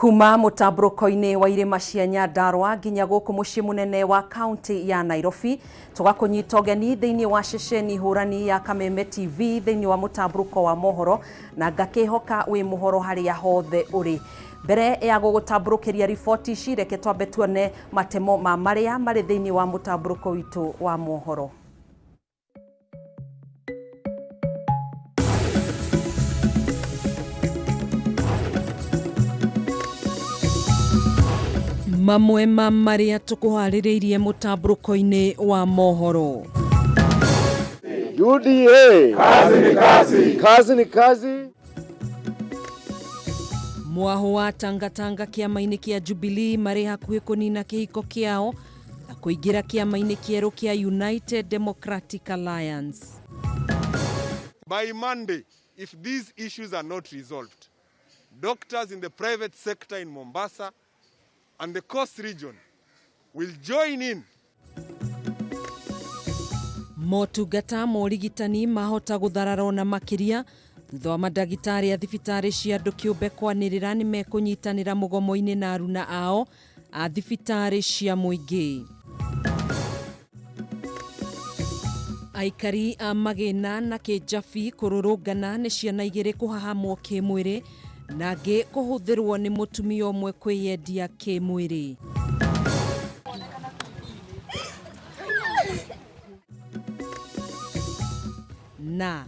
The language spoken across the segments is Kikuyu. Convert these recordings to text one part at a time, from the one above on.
Kuma mũtambũrũko-inĩ wa irĩma cia Nyandarua nginya gũkũ mũciĩ mũnene wa kaunti ya Nairobi, tũgakũnyita ũgeni thĩinĩ wa ceceni hũrani ya Kameme TV thĩinĩ wa mũtambũrũko wa mohoro, na ngakĩhoka wĩ mũhoro harĩa hothe ũrĩ. Mbere ya gũgũtambũrũkĩria riboti ici, reke twambe tuone matemo ma marĩa marĩ thĩinĩ wa mũtambũrũko witũ wa mohoro. Mamwe ma marĩa tũkũharĩrĩirie mũtambũrũko-inĩ wa mohoro. UDA. Kazi ni kazi. Kazi ni kazi. Mwaho wa tangatanga kĩama-inĩ kĩa Jubilee marĩ hakuhĩ kũnina kĩhiko kĩao na kũingĩra kĩama-inĩ kĩerũ kĩa United Democratic Alliance. By Monday, if these issues are not resolved, doctors in the private sector in Mombasa and the coast region will join in. Motungata ma ũrigitani mahota gũtharara ona makĩria thutha wa mandagĩtarĩ a thibitarĩ cia andũ kĩũmbe kwanĩrĩra nĩ mekũnyitanĩra mũgomo-inĩ na aruna ao a thibitarĩ cia mũingĩ. Aikari a Magĩna na Kĩnjabi kũrũrũngana nĩ ciana igĩrĩ kũhahamwo kĩmwĩrĩ na angĩ kũhũthĩrwo nĩ mũtumia ũmwe kwĩyendia kĩmwĩrĩ. Na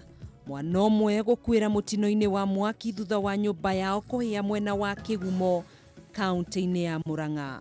mwana ũmwe gũkuĩra mũtino-inĩ wa mwaki thutha wa nyũmba yao kũhĩa mwena wa Kĩgumo kaunti-inĩ ya Murang'a.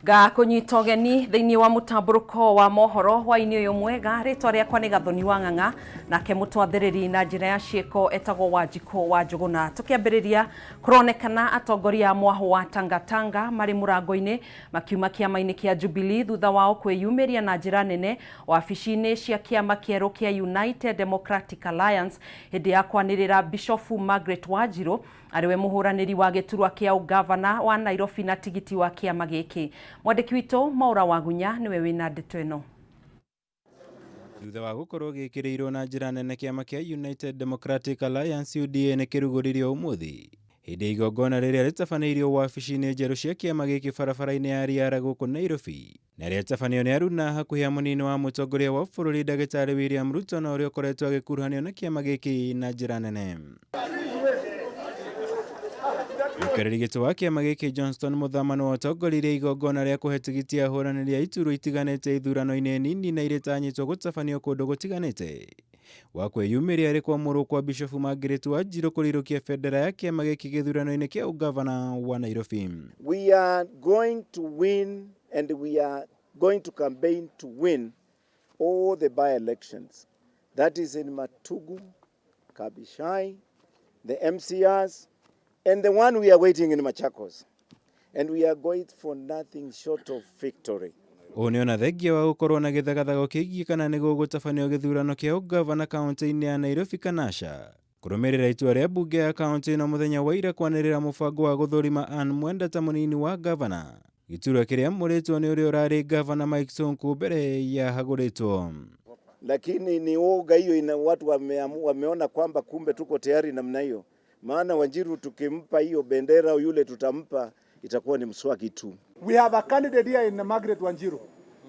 Ngakũnyita ũgeni thĩinĩ wa mũtambũrũko wa mohoro hwainĩ ũyũ mwega. Rĩtwa rĩakwa nĩ Gathoni wa Ng'ang'a, nake mũtwathĩrĩri na njĩra ya ciĩko etagwo Wanjikũ wa Njũgũna. Tũkĩambĩrĩria, kũronekana atongoria a mwahũ wa Tangatanga marĩ mũrango-inĩ makiuma kĩama-inĩ kĩa Jubilee thutha wao kwĩyumĩria na njĩra nene wabici-inĩ cia kĩama kĩerũ kĩa United Democratic Alliance hĩndĩ ya kwanĩrĩra Bishofu Margaret Wanjiru arĩwe mũhũranĩri wa gĩturwa kĩa ũgavana wa Nairobi na tigiti wa kĩama gĩkĩ. Mwandĩki witũ Maura Wagunya nĩwe wĩna ndeto ĩno. Thutha wa gũkorwo gĩkĩrĩirwo na njĩra nene, kĩama kĩa United Democratic Alliance UDA nĩ kĩrugũririo ũmũthĩ hĩndĩ ya igongona rĩrĩa rĩtabanĩirio wabici-inĩ njerũ cia kĩama gĩkĩ barabara-inĩ ya Riara gũkũ Nairobi, na rĩatabanio nĩ aruna hakuhĩ a mũnini wa mũtongoria wa bũrũri ndagĩtarĩ William Ruto, na ũrĩa ũkoretwo agĩkuruhanio na kĩama gĩkĩ na njĩra nene. Mũikarĩri gĩtĩ wa kĩama gĩkĩ Johnston Muthama nĩwe ũtongoririe igongona rĩa kũhe tigiti ahũranĩri a iturwa itiganĩte ithurano-inĩ nini na irĩtanyĩtwo gũtabanio kũndũ gũtiganĩte, wa kwĩyumĩria arĩ kwamũrwo kwa Bishofu Margaret Wanjiru kũrirũkia bendera ya kĩama gĩkĩ gĩthurano-inĩ kĩa ũgavana wa Nairobi. We are going to win and we are going to campaign to win all the by-elections. That is in Matugu, Kabishai, the MCRs, and the one we are waiting in Machakos. And we are going for nothing short of victory. Ũũ nĩ ona thengia wa gũkorwo na gĩthagathago kĩgiĩ kana nĩ gũgũtabanio gĩthurano kĩa ũgavana kaunti-inĩ ya Nairobi kana aca, kũrũmĩrĩra itua rĩa mbunge ya kaunti ĩno mũthenya wa ira kwanĩrĩra mũbango wa gũthũrima Ann Mwenda ta mũnini wa gavana, gĩturwa kĩrĩa amũrĩtwo nĩ ũrĩa ũrarĩ gavana Mike Sonko mbere ya hagũrĩtwo. Lakini ni woga hiyo ina watu wameona kwamba kumbe tuko tayari namna hiyo, maana Wanjiru tukimpa hiyo bendera yule tutampa itakuwa ni mswaki tu. We have a candidate here in Margaret Wanjiru.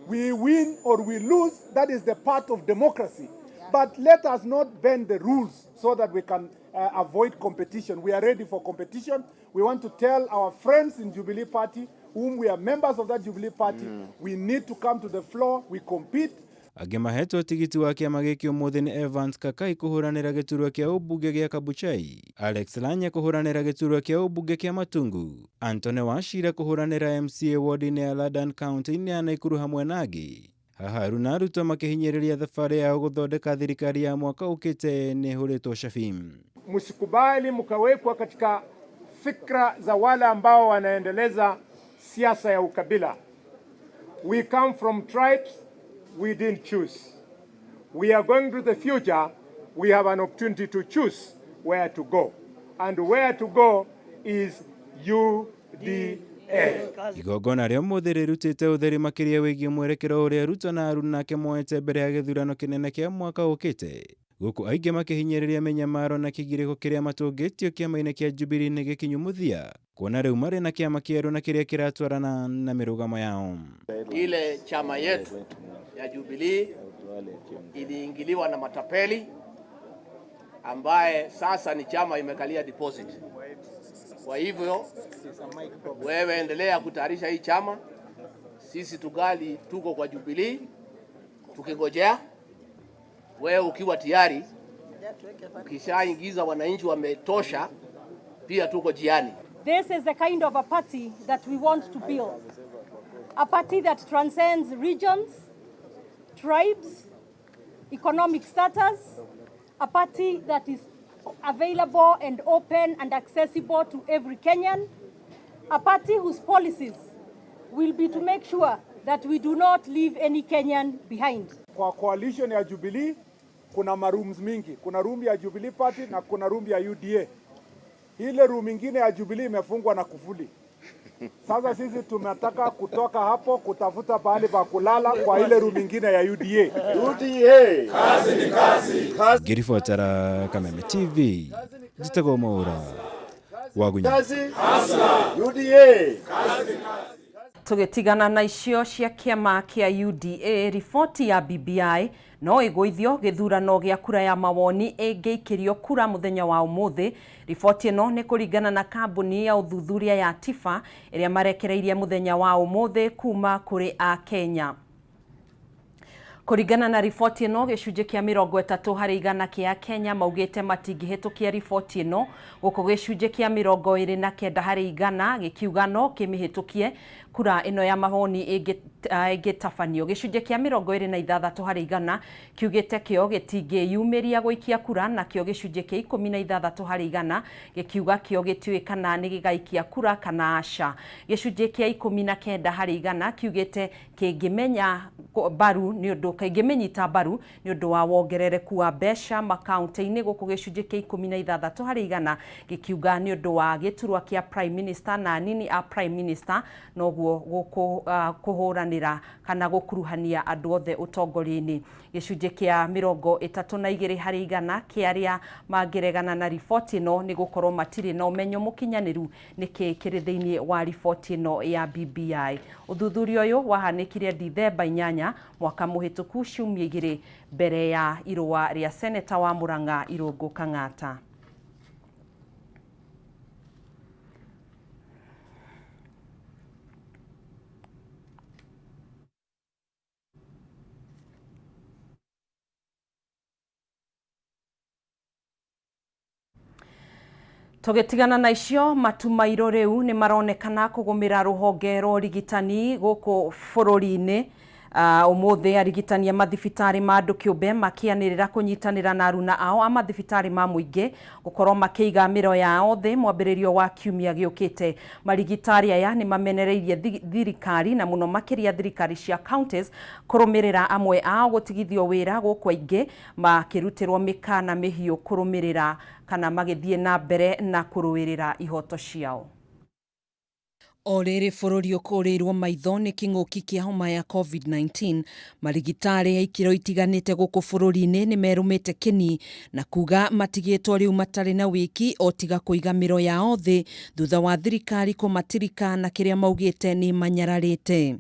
We win or we lose, that is the part of democracy. But let us not bend the rules so that we can avoid competition. We are ready for competition. We want to tell our friends in Jubilee Party, whom we are members of that Jubilee Party, we need to come to the floor, we compete. Angĩ mahetwo tigiti wa kĩama gĩkĩ ũmũthĩ nĩ Evans Kakai kũhũranĩra gĩturwa kĩa ũmbunge gĩa Kabuchai, Alex Lanya kũhũranĩra gĩturwa kĩa ũmbunge kĩa Matungu, Anthony Wachira kũhũranĩra MCA ward-inĩ ya Ladan kaunti-inĩ ya Nakuru hamwe na angĩ. Haha Aruna Ruto makĩhinyĩrĩria thabarĩ yao gũthondeka thirikari ya mwaka ũkĩte nĩ ĩhũrĩtwo cabi. Msikubali mkawekwa katika fikra za wale ambao wanaendeleza siasa ya ukabila. We come from tribes we didn't choose. We are going to the future. We have an opportunity to choose where to go. And where to go is UDA. Igongona rĩa ũmũthĩ rĩrutĩte ũtheri makĩria wĩgiĩ mwerekero ũrĩa Ruto na aruna ake moete mbere ya gĩthurano kĩnene kĩa mwaka ũkĩte, gũkũ aingĩ makĩhinyĩrĩria mĩnyamaro na kĩgirĩko kĩrĩa matũngĩtio kĩama-inĩ kĩa Jubilee nĩ gĩkinyu mũthia, kuona rĩu marĩ na kĩama kĩerũ na kĩrĩa kĩratwarana na mĩrũgamo yao. Ile chama yetu ya Jubilee iliingiliwa na matapeli ambaye sasa ni chama imekalia deposit. Kwa hivyo wewe endelea kutayarisha hii chama, sisi tugali tuko kwa Jubilee tukingojea wewe ukiwa tayari, ukishaingiza wananchi wametosha, pia tuko jiani. This is the kind of a party that we want to build. A party that transcends regions, tribes, economic status, a party that is available and open and accessible to every Kenyan, a party whose policies will be to make sure that we do not leave any Kenyan behind. Kwa coalition ya Jubilee kuna marooms mingi, kuna room ya Jubilee Party na kuna room ya UDA. Ile room ingine ya Jubilee imefungwa na kufuli. Sasa sisi tumetaka kutoka hapo kutafuta pahali pa kulala kwa ile room ingine ya UDA. UDA. Ngĩribotera Kameme TV, njĩtagwo Mwaũra wa Kazi. UDA. Tũgĩtigana na icio cia kĩama kĩa UDA, riboti ya BBI no ĩgũithio gĩthurano gĩa kura ya mawoni ĩngĩikĩrio kura mũthenya wa ũmũthĩ. Riboti ĩno nĩ kũringana na kambuni ya ũthuthuria ya TIFA ĩrĩa marekereirie mũthenya wa ũmũthĩ kuma kũrĩ Akenya. Kũringana na riboti ĩno, gĩcunjĩ kĩa 30% kĩa Kenya maugĩte matingĩhĩtũkia riboti ĩno, gũkũ gĩcunjĩ kĩa 29% gĩkiuga no kĩmĩhĩtũkie kura ĩno ya mawoni ĩngĩtabanio. Gĩcunjĩ kĩa 26% kiugĩte kĩo gĩtingĩyumĩria gũikia kura, nakĩo gĩcunjĩ kĩa 16% gĩkiuga kĩo gĩtiũĩ kana nĩ gĩgaikia kura kana aca. Gĩcunjĩ kĩa 19% kiugĩte kĩngĩmenya mbaru nĩ ũndũ kĩngĩmĩnyita mbaru nĩ ũndũ wa wongerereku wa mbeca makaunti-inĩ, gũkũ gĩcunjĩ kĩa 16% gĩkiuga nĩ ũndũ wa gĩturwa kĩa Prime Minister na anini a Prime Minister noguo gũkũ kũhũranĩra kana gũkuruhania andũ othe ũtongoria-inĩ. Gĩcunjĩ kĩa 32% kĩa arĩa mangĩregana na riboti ĩno nĩ gũkorwo matirĩ na ũmenyo mũkinyanĩru nĩkĩ kĩrĩ thĩinĩ wa riboti ĩno ya BBI. Ũthuthuria ũyũ wahanĩkire Dithemba 8 mwaka mũhĩtũku, ciumia 2 mbere ya irũa rĩa seneta wa Murang'a Irũngũ Kang'ata. Tũgĩtigana na icio, matu mairũ rĩu nĩ maronekana kũgũmĩra rũhonge rwa ũrigitani gũkũ bũrũri-inĩ. Ũmũthĩ arigitani a mathibitarĩ ma andũ kĩũmbe makĩanĩrĩra kũnyitanĩra na aruna ao a mathibitarĩ ma mũingĩ gũkorwo makĩiga mĩro yao thĩ mwambĩrĩrio wa kiumia gĩũkĩte. Marigitari aya nĩ mamenereirie thirikari na mũno makĩria thirikari cia counties kũrũmĩrĩra amwe ao gũtigithio wĩra gũkũ aingĩ makĩrutĩrwo mĩkana mĩhiũ kũrũmĩrĩra kana magĩthiĩ na mbere na kũrũĩrĩra ihoto ciao. O rĩrĩ bũrũri ũkũrĩirwo maitho nĩ kĩng'ũki kĩa homa ya COVID-19, marigitari a ikĩro itiganĩte gũkũ bũrũri-inĩ nĩ merũmĩte kĩni na kuga matigĩtwo rĩu matarĩ na wĩki o tiga kũiga mĩro yao thĩ thutha wa thirikari kũmatirika na kĩrĩa maugĩte nĩ manyararĩte.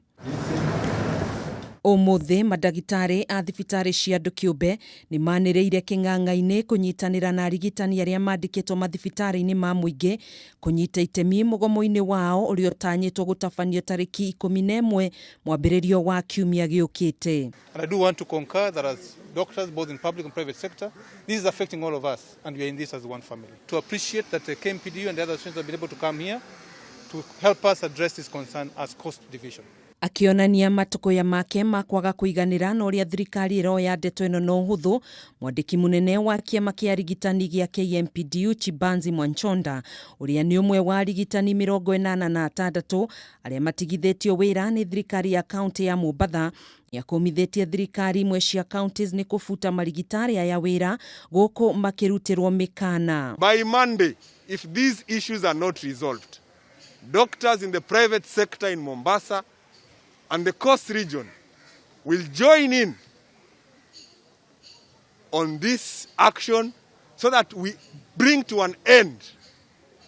Ũmũthĩ mandagĩtarĩ a thibitarĩ cia andũ kĩũmbe nĩ manĩrĩire kĩng'ang'a-inĩ kũnyitanĩra na arigitani arĩa mandĩkĩtwo mathibitarĩ-inĩ ma mũingĩ kũnyita itemi mũgomo-inĩ wao ũrĩa ũtanyĩtwo gũtabanio tarĩki 11 mwambĩrĩrio wa kiumia gĩũkĩte. And I do want to concur that as doctors, both in public and private sector, this is affecting all of us, and we are in this as one family. To appreciate that the KMPDU and the other associations have been able to come here to help us address this concern as coast division. Akĩonania matũkũya make ma kwaga kũiganĩra na ũrĩa thirikari ĩroya ndeto ĩno na ũhũthũ, mwandĩki mũnene wa kĩama kĩa arigitani gĩa KMPDU Chibanzi Mwanchonda ũrĩa nĩ ũmwe wa arigitani 86 arĩa matigithĩtio wĩra nĩ thirikari ya kaunti ya Mombatha nĩakũmithĩtie thirikari imwe cia counties nĩ kũbuta marigitari aya wĩra gũkũ makĩrutĩrwo mĩkana. By Monday, if these issues are not resolved, doctors in the private sector in Mombasa and the Coast region will join in on this action so that we bring to an end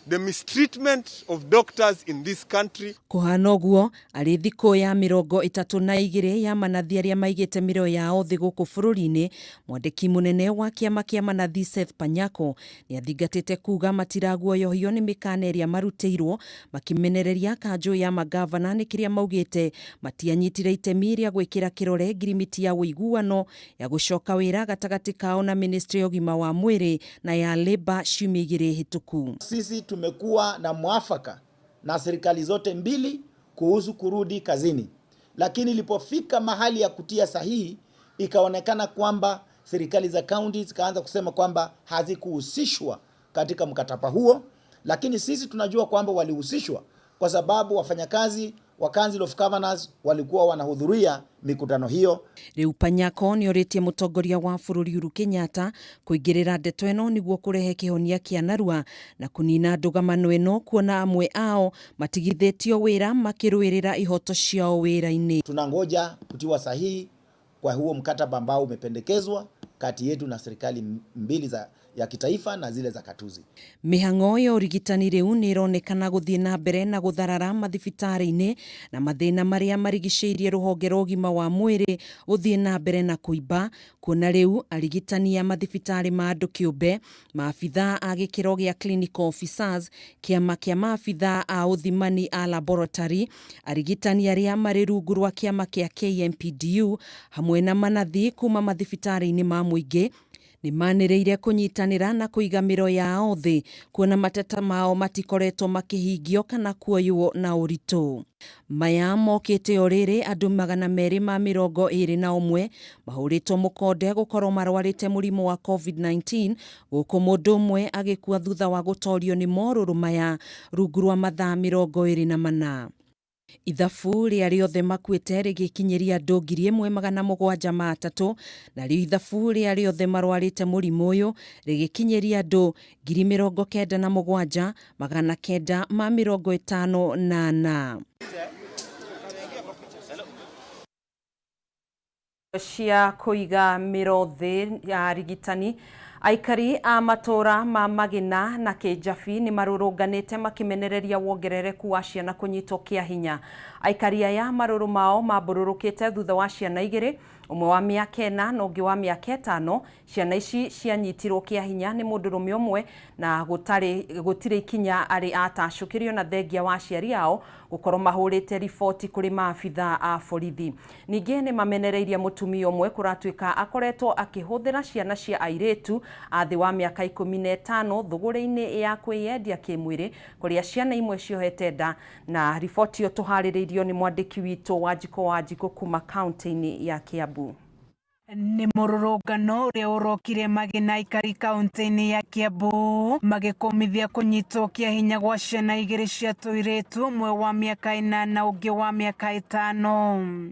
the mistreatment of doctors in this country. Kũhana ũguo arĩ thikũ ya 32 ya manathi arĩa maigĩte mĩroyo yao thĩ gũkũ bũrũri-inĩ, mwandĩki mũnene wa kĩama kĩa manathi Seth Panyako nĩ athingatĩte kuga matiraguoyohio nĩ mĩkana ĩrĩa marutĩirwo makĩmenereria kanjũ ya magavana nĩ kĩrĩa maugĩte matianyitire itemi rĩa gwĩkĩra kĩrore ngirimiti ya ũiguano ya gũcoka wĩra gatagatĩ kao na ministry ya ũgima wa mwĩrĩ na ya Labour ciumia 2 hĩtũku. Sisi tumekuwa na mwafaka na serikali zote mbili kuhusu kurudi kazini, lakini ilipofika mahali ya kutia sahihi ikaonekana kwamba serikali za kaunti zikaanza kusema kwamba hazikuhusishwa katika mkataba huo, lakini sisi tunajua kwamba walihusishwa kwa sababu wafanyakazi wa Council of Governors walikuwa wanahudhuria mikutano hiyo. Riu Panyako nĩ orĩtie mũtongoria wa bũrũri Uhuru Kenyatta kũingĩrĩra ndeto ĩno nĩguo kũrehe kĩhonia kĩa narua na kũnina ndũgamano ĩno, kuona amwe ao matigithĩtio wĩra makĩrũĩrĩra ihoto ciao wĩra-inĩ. Tunangoja kutiwa sahihi kwa huo mkataba ambao umependekezwa kati yetu na serikali mbili za ya kitaifa na zile za katuzi. Mĩhang'o ya ũrigitani rĩu nĩ ĩronekana gũthiĩ na mbere na gũtharara mathibitarĩ-inĩ na mathĩna marĩa marigicĩirie rũhonge rwa ũgima wa mwĩrĩ gũthiĩ na mbere na kũimba, kuona rĩu arigitani a mathibitarĩ ma andũ kĩũmbe, maabithaa a gĩkĩro gĩa clinical officers, kĩama kĩa maabithaa a ũthimani a laboratory, arigitani arĩa marĩ rungu rwa kĩama kĩa KMPDU hamwe na manathi kuma mathibitarĩ-inĩ ma mũingĩ nĩ manĩrĩire kũnyitanĩra na kũiga mĩro yao thĩ, kuona mateta mao matikoretwo makĩhingio kana kuoywo na ũritũ. Maya mokĩte o rĩrĩ andũ 221 mahũrĩtwo mũkonde gũkorwo marwarĩte mũrimũ wa COVID-19, gũkũ mũndũ ũmwe agĩkua thutha wa gũtorio nĩ morũrũ maya rungu rwa mathaa 24. Ithabu rĩa rĩothe makuĩte rĩgĩkinyĩria andũ 1703, narĩo ithabu rĩa rĩothe marwarĩte mũrimũ ũyũ rĩgĩkinyĩria andũ 97,954. Cia kũiga mĩro thĩ ya arigitani, aikari a matũra ma Magina na Kĩnjabi nĩ marũrũnganĩte makĩmenereria wongerereku wa ciana kũnyitwo kĩa hinya. Aikari aya marũrũ mao mambũrũrũkĩte thutha wa ciana 2, ũmwe wa mĩaka 4 na ũngĩ wa mĩaka 5. Ciana ici cianyitirwo kĩa hinya nĩ mũndũrũme ũmwe na gũtirĩ ikinya arĩ atacũkĩrio na thengia wa aciari ao gũkorwo mahũrĩte riboti kũrĩ maabithaa a borithi. Ningĩ nĩ mamenereirie mũtumia ũmwe kũratuĩka akoretwo akĩhũthĩra ciana cia airĩtu a thĩ wa mĩaka 15 thũgũrĩ-inĩ ya kwĩyendia kĩmwĩrĩ, kũrĩa ciana imwe ciohete nda. Na riboti ĩyo tũharĩrĩirio nĩ mwandĩki witũ Wanjikũ kuma kaunti-inĩ ya Kiambu. Nĩ mũrũrũngano ũrĩa ũrokire Magina aikari kaunti-inĩ ya Kiambu magĩkũmithia kũnyitwo kĩa hinya gwa ciana 2 cia tũirĩtu, ũmwe wa mĩaka 4 na ũngĩ wa mĩaka 5.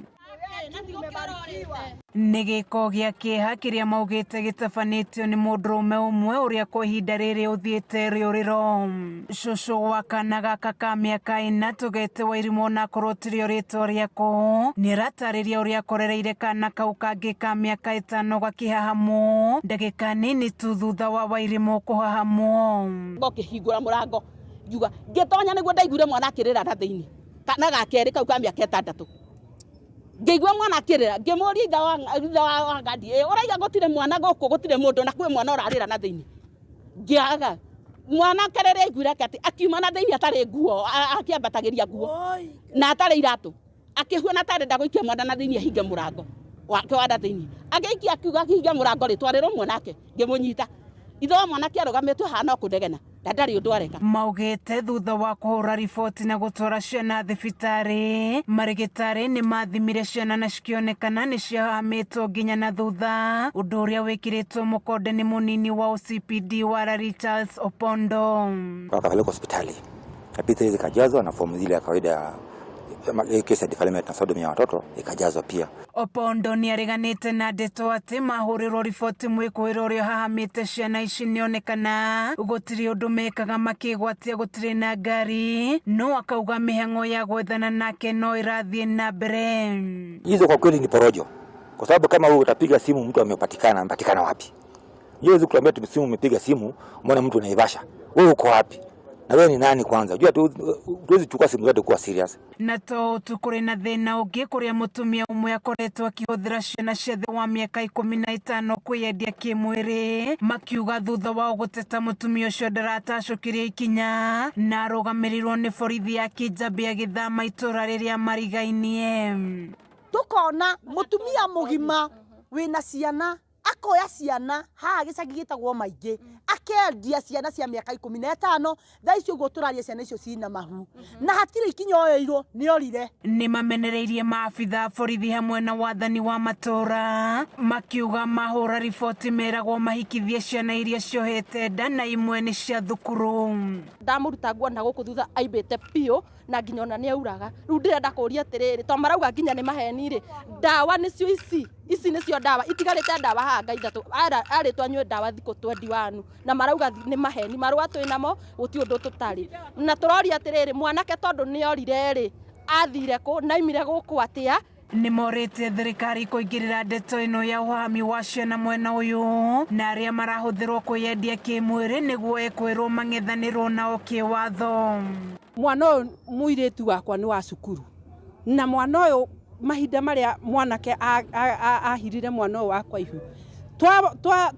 Nĩ gĩko gĩa kĩeha kĩrĩa maugĩte gĩtabanĩtio nĩ mũndũrũme ũmwe ũrĩa kwa ihinda rĩrĩ ũthiĩte rĩũrĩro. Cũcũ wa kana gaka ka mĩaka 4 tũgete Wairimũ onakorwo tirĩo rĩtwa rĩako, nĩaratarĩria ũrĩa akorereire kana kau kangĩ ka mĩaka 5 gakĩhahamwo ndagĩka nini tu thutha wa Wairimũ kũhahamwo. Ngokĩhingũra mũrango ngiuga ngĩtonya nĩguo ndaiguire mwana akĩrĩra na thĩinĩ, kana ga kerĩ kau ka mĩaka 6. Ngĩigua mwana akĩrĩra, ngĩmũria ithe wa ngandi, ũraiga gũtirĩ mwana gũkũ, gũtirĩ mũndũ na kwĩ mwana ũrarĩra na thĩinĩ. Ngĩaga mwana kerere aiguire atĩ akiuma na thĩinĩ atarĩ nguo, akĩambatagĩria nguo na atarĩ iratũ, akĩhuana ta arenda gũikia mwana na thĩinĩ ahinge mũrango wake wa na thĩinĩ. Agĩikia akiuga ahinge mũrango rĩ, twarĩrwo mwanake, ngĩmũnyita. Ithe wa mwanake arũgamĩtwo haha no kũnegena na ndarĩ ũndũ areka. Maugĩte thutha wa kũhũra riboti na gũtwara ciana thibitarĩ, marĩgĩtarĩ nĩ mathimire ciana na cikĩonekana nĩ ciahamĩtwo nginya na thutha, ũndũ ũrĩa wĩkĩrĩtwo mũkonde nĩ mũnini wa OCPD wa Larry Charles Opondo. Wakapelekwa hospitali na P3 zikajazwa na fomu zile ya kawaida Hiyo kesi ya defilement na sodomy ya watoto ikajazwa pia. Opondo nĩareganĩte na ndeto atĩ mahũrĩrwo riboti mwĩkũĩrwo ũrĩa ũhahamĩte ciana ici nĩonekana gũtirĩ ũndũ mekaga makĩgwatia gũtirĩ na ngari, no akauga mĩhang'o ya gwethana nake no ĩrathiĩ na mbere. Hizo kwa kweli ni porojo, kwa sababu kama wewe utapiga simu mtu amepatikana, amepatikana wapi? Hiyo huwezi kuambia tu simu umepiga simu, umeona mtu Naivasha, wewe uko wapi? Na wewe ni nani kwanza? Unajua tuwezi chukua simu zote kuwa serious. Na to tu kũrĩ na thĩna ũngĩ kũrĩa mũtumia ũmwe akoretwo akĩhũthĩra ciana cia thĩ wa mĩaka 15 kwĩyendia kĩmwĩrĩ, makiuga thutha wao gũteta mũtumia ũcio ndaratacũkirie ikinya na arũgamĩrĩirwo nĩ borithi ya Kijabe agĩthama itũra rĩrĩa marigainie. Tukona mutumia mugima wina ciana akoya ciana haha gĩcagi gĩtagwo Maingĩ, akendia ciana cia mĩaka 15. Thaa icio ũguo tũraria, ciana icio cina mahu na hatirĩ ikinya oeirwo, nĩ orire. Nĩ mamenereirie maabitha a borithi hamwe na wathani wa matũra, makiuga mahũra riboti meragwo mahikithie ciana iria ciohete nda na imwe nĩ cia thukuru. Ndamũruta nguo na gũkũ thutha aimbĩte biũ na nginya ona nĩ auraga. Rĩu ndĩrenda kũria atĩrĩrĩ, to marauga nginya nĩ maheni rĩ, ndawa nĩcio ici, ici nĩcio ndawa itigarĩte, ndawa haha nga ithatũ arĩtwo anyue ndawa thikũ 21 na marauga nĩ maheni. Marũa twĩ namo, gũtirĩ ũndũ tũtarĩ na. Tũroria atĩrĩrĩ, mwanake tondũ nĩ orire rĩ, athire kũ na aimire gũkũ atĩa? Nĩ morĩtie thirikari kũingĩrĩra ndeto ĩno ya ũhami wa ciana mwena ũyũ na arĩa marahũthĩrwo kwĩyendia kĩmwĩrĩ nĩguo ekwĩrwo mang'ethanĩrwo nao kĩwatho. Mwana ũyũ mũirĩtu wakwa nĩ wa cukuru, na mwana ũyũ mahinda marĩa mwanake ahirire mwana ũyũ wakwa ihu,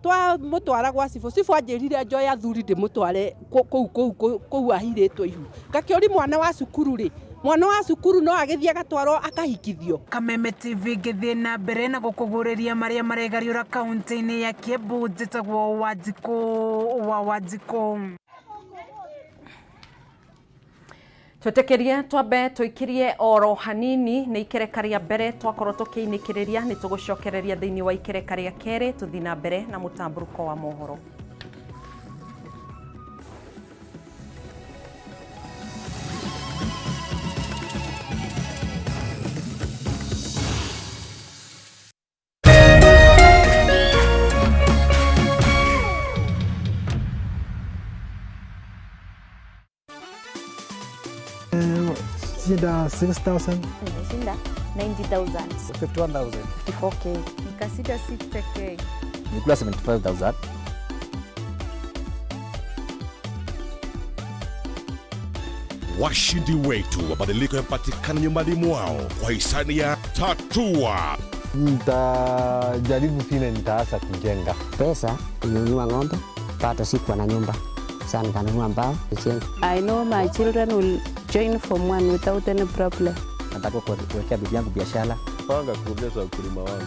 twamũtwara gwa cibũ, cibũ anjĩrire njoe athuri ndĩmũtware kũu kũu kũu ahirĩtwo ihu. Ngakĩũri mwana wa cukuru rĩ, mwana wa cukuru no agĩthiĩ agatwarwo akahikithio? Kameme TV ngĩthiĩ na mbere na gũkũgũrĩria marĩa maregariũra kaunti-inĩ ya Kiambu, njĩtagwo Wanjikũ wa Wanjikũ. Twĩtĩkĩrie twambe tũikirie oro hanini nĩ ikereka rĩa mbere twakorwo tũkĩinĩkĩrĩria. Nĩ tũgũcokereria thĩinĩ wa ikereka rĩa kerĩ, tũthiĩ na mbere na mũtambũrũko wa mohoro. Shinda 6,000. Nimeshinda 90,000. 51,000. 54K. Nikashinda 60K. Nilikula 75,000. Washindi wetu, mabadiliko yapatikana nyumbani mwao kwa hisani ya Tatua. Nitajaribu vile nitaanza kujenga. Pesa kununua ng'ombe, bado sikuwa na nyumba. Sasa nikanunua mbao nijenga. I know my children will join form one without any problem. Nataka kuwekea bibi yangu biashara. Panga kuongeza ukulima wangu.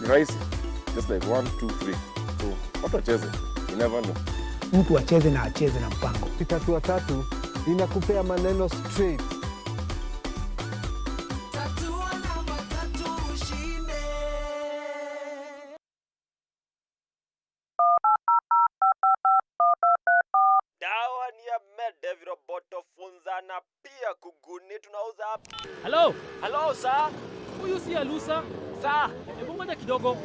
Ni rahisi, just like one, two, three. So watu wacheze, you never know. Mtu acheze na acheze na mpango. Tatua tatu inakupea maneno straight. Tatua namba tatu ushinde. Dawa ni ya mede, viroboto, funza na pia kuguni tunauza hapa. Hello? Hello, sir. Huyu si Alusa. Sir. Hebu ngoja kidogo.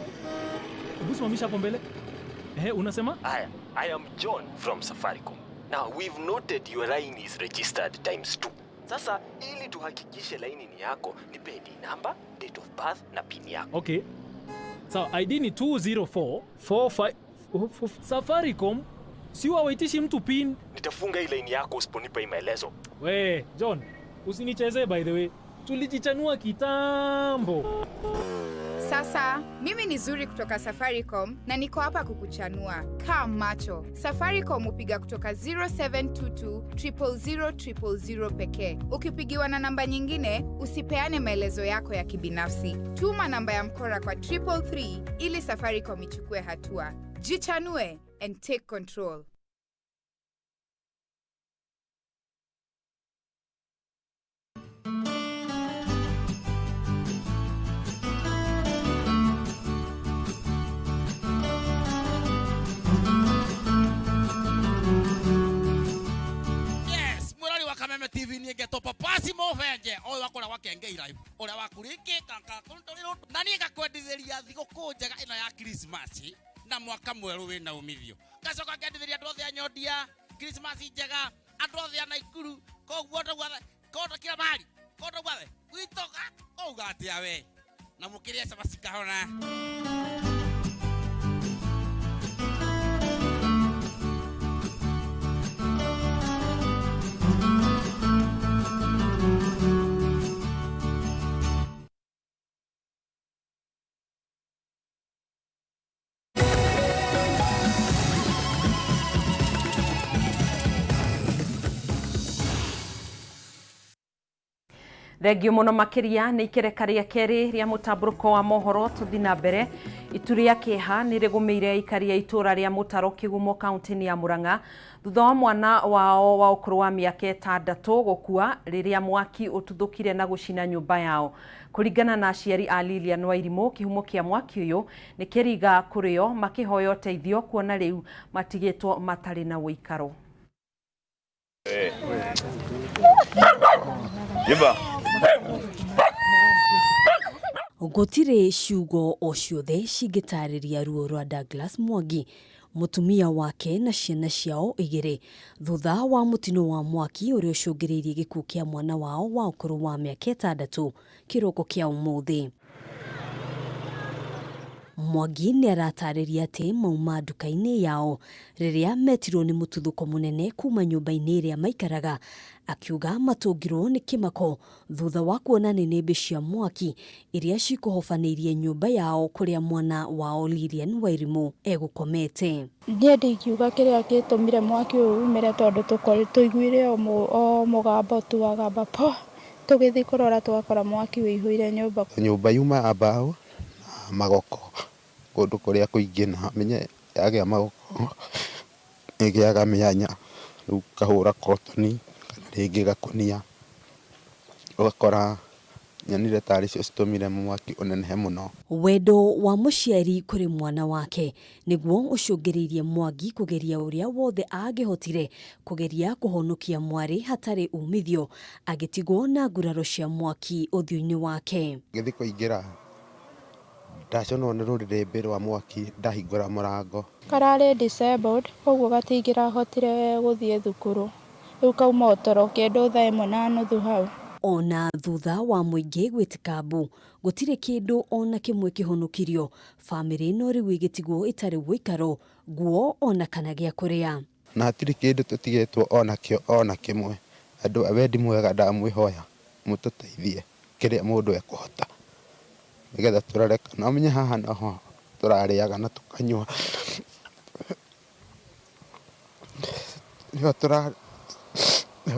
Hebu simamisha hapo mbele. Ehe, unasema? Aya, I am John from Safaricom. Now we've noted your line is registered times two. Sasa ili tuhakikishe laini ni yako, nipe ID number, date of birth na PIN yako. Okay. Sawa, ID ni 204 45. Safaricom si wawaitishi mtu PIN. Nitafunga hii line yako usiponipa hii maelezo. We, John, usinichezee by the way. Tulijichanua kitambo. Sasa mimi ni Zuri kutoka Safaricom na niko hapa kukuchanua. Kaa macho. Safaricom hupiga kutoka 0722 000 000 pekee. Ukipigiwa na namba nyingine, usipeane maelezo yako ya kibinafsi. Tuma namba ya mkora kwa 333 ili Safaricom ichukue hatua. Jichanue and take control. Na niĩ ngakwendithĩria thigũkũ njega ĩno ya Krismasi na mwaka mwerũ wĩna umithio. Ngacoka ngendithĩria andũ othe a Nyondia Krismasi njega, andũ othe a Naikuru, koguo andũ guothe, kũndũ kila mahali, kũndũ guothe gwitũ ũuga atĩa we na mũkĩrĩe cabaci kahora. Thengio muno makiria nĩ ikereka rĩa kerĩ rĩa mũtambũrũko wa mohoro. Tũthi na mbere. Itu rĩa kĩeha nĩ rĩgũmĩire aikari a itũra rĩa Mũtaro Kĩgumo kaunti-inĩ ya Murang'a thutha wa mwana wao wa ũkũrũ wa mĩaka 6 gũkua rĩrĩa mwaki ũtuthũkire na gũcina nyũmba yao. Kũringana na aciari a Lilian Wairimũ, kĩhumo kĩa mwaki ũyũ nĩ kĩriga kũrĩo makĩhoya ũteithio kuona rĩu matigĩtwo matarĩ na ũikaro. Gũtirĩ ciugo o ciothe cingĩtarĩria ruo rwa Douglas Mwangi, mũtumia wake na ciana ciao 2 thutha wa mũtino wa mwaki ũrĩa ũcũngĩrĩirie gĩkuũ kĩa mwana wao wa ũkũrũ wa mĩaka 6 kĩroko kĩa ũmũthĩ. Mwangi nĩ aratarĩria atĩ mauma nduka-inĩ yao rĩrĩa metirwo nĩ mũtuthũko mũnene kuma nyũmba-inĩ ĩrĩa maikaraga, akiuga matũngirwo nĩ kĩmako thutha wa kuona nĩnĩmbĩ cia mwaki iria cikũhobanĩirie nyũmba yao kũrĩa mwana wao Lilian Wairimũ egũkomete. Niĩ ndingiuga kĩrĩa gĩtũmire mwaki ũyũ umĩre tondũ tũiguire o mũgambo tu wagamba po, tũgĩthiĩ kũrora twakora mwaki ũihũire nyũmba. Nyũmba yuma ya mbaũ na magoko kũndũ kũrĩa kũingĩ na menye yagĩa magoko ĩgĩaga mĩanya, rĩu kahũra kotoni kana rĩngĩ gakũnia, ũgakora nyonire tarĩ cio citũmire mwaki ũnenehe mũno. Wendo wa mũciari kũrĩ mwana wake nĩguo ũcũngĩrĩirie Mwangi kũgeria ũrĩa wothe angĩhotire kũgeria kũhonokia mwarĩ hatarĩ umithio, agĩtigwo na nguraro cia mwaki ũthiũ-inĩ wake. Ngĩthiĩ kũingĩra ndaconwo nĩ rũrĩrĩmbĩ rwa mwaki ndahingũra mũrango. Kararĩ disabled koguo gatingĩrahotire gũthiĩ thukuru, rĩu kauma o toro kĩndũ thaa 1:30 hau. Ona thutha wa mũingĩ gwĩtĩka mbu gũtirĩ kĩndũ ona kĩmwe kĩhonokirio, bamĩrĩ ĩno rĩu ĩgĩtigwo ĩtarĩ ũikaro, nguo ona kana gĩa kũrĩa. Na hatirĩ kĩndũ tũtigĩtwo onakĩo ona kĩmwe. Andũ a wendi mwega ndamwĩhoya mũtũteithie kĩrĩa mũndũ ekũhota nĩgetha tũrore kana ũmenye haha noho tũrarĩaga na tũkanyua, nĩho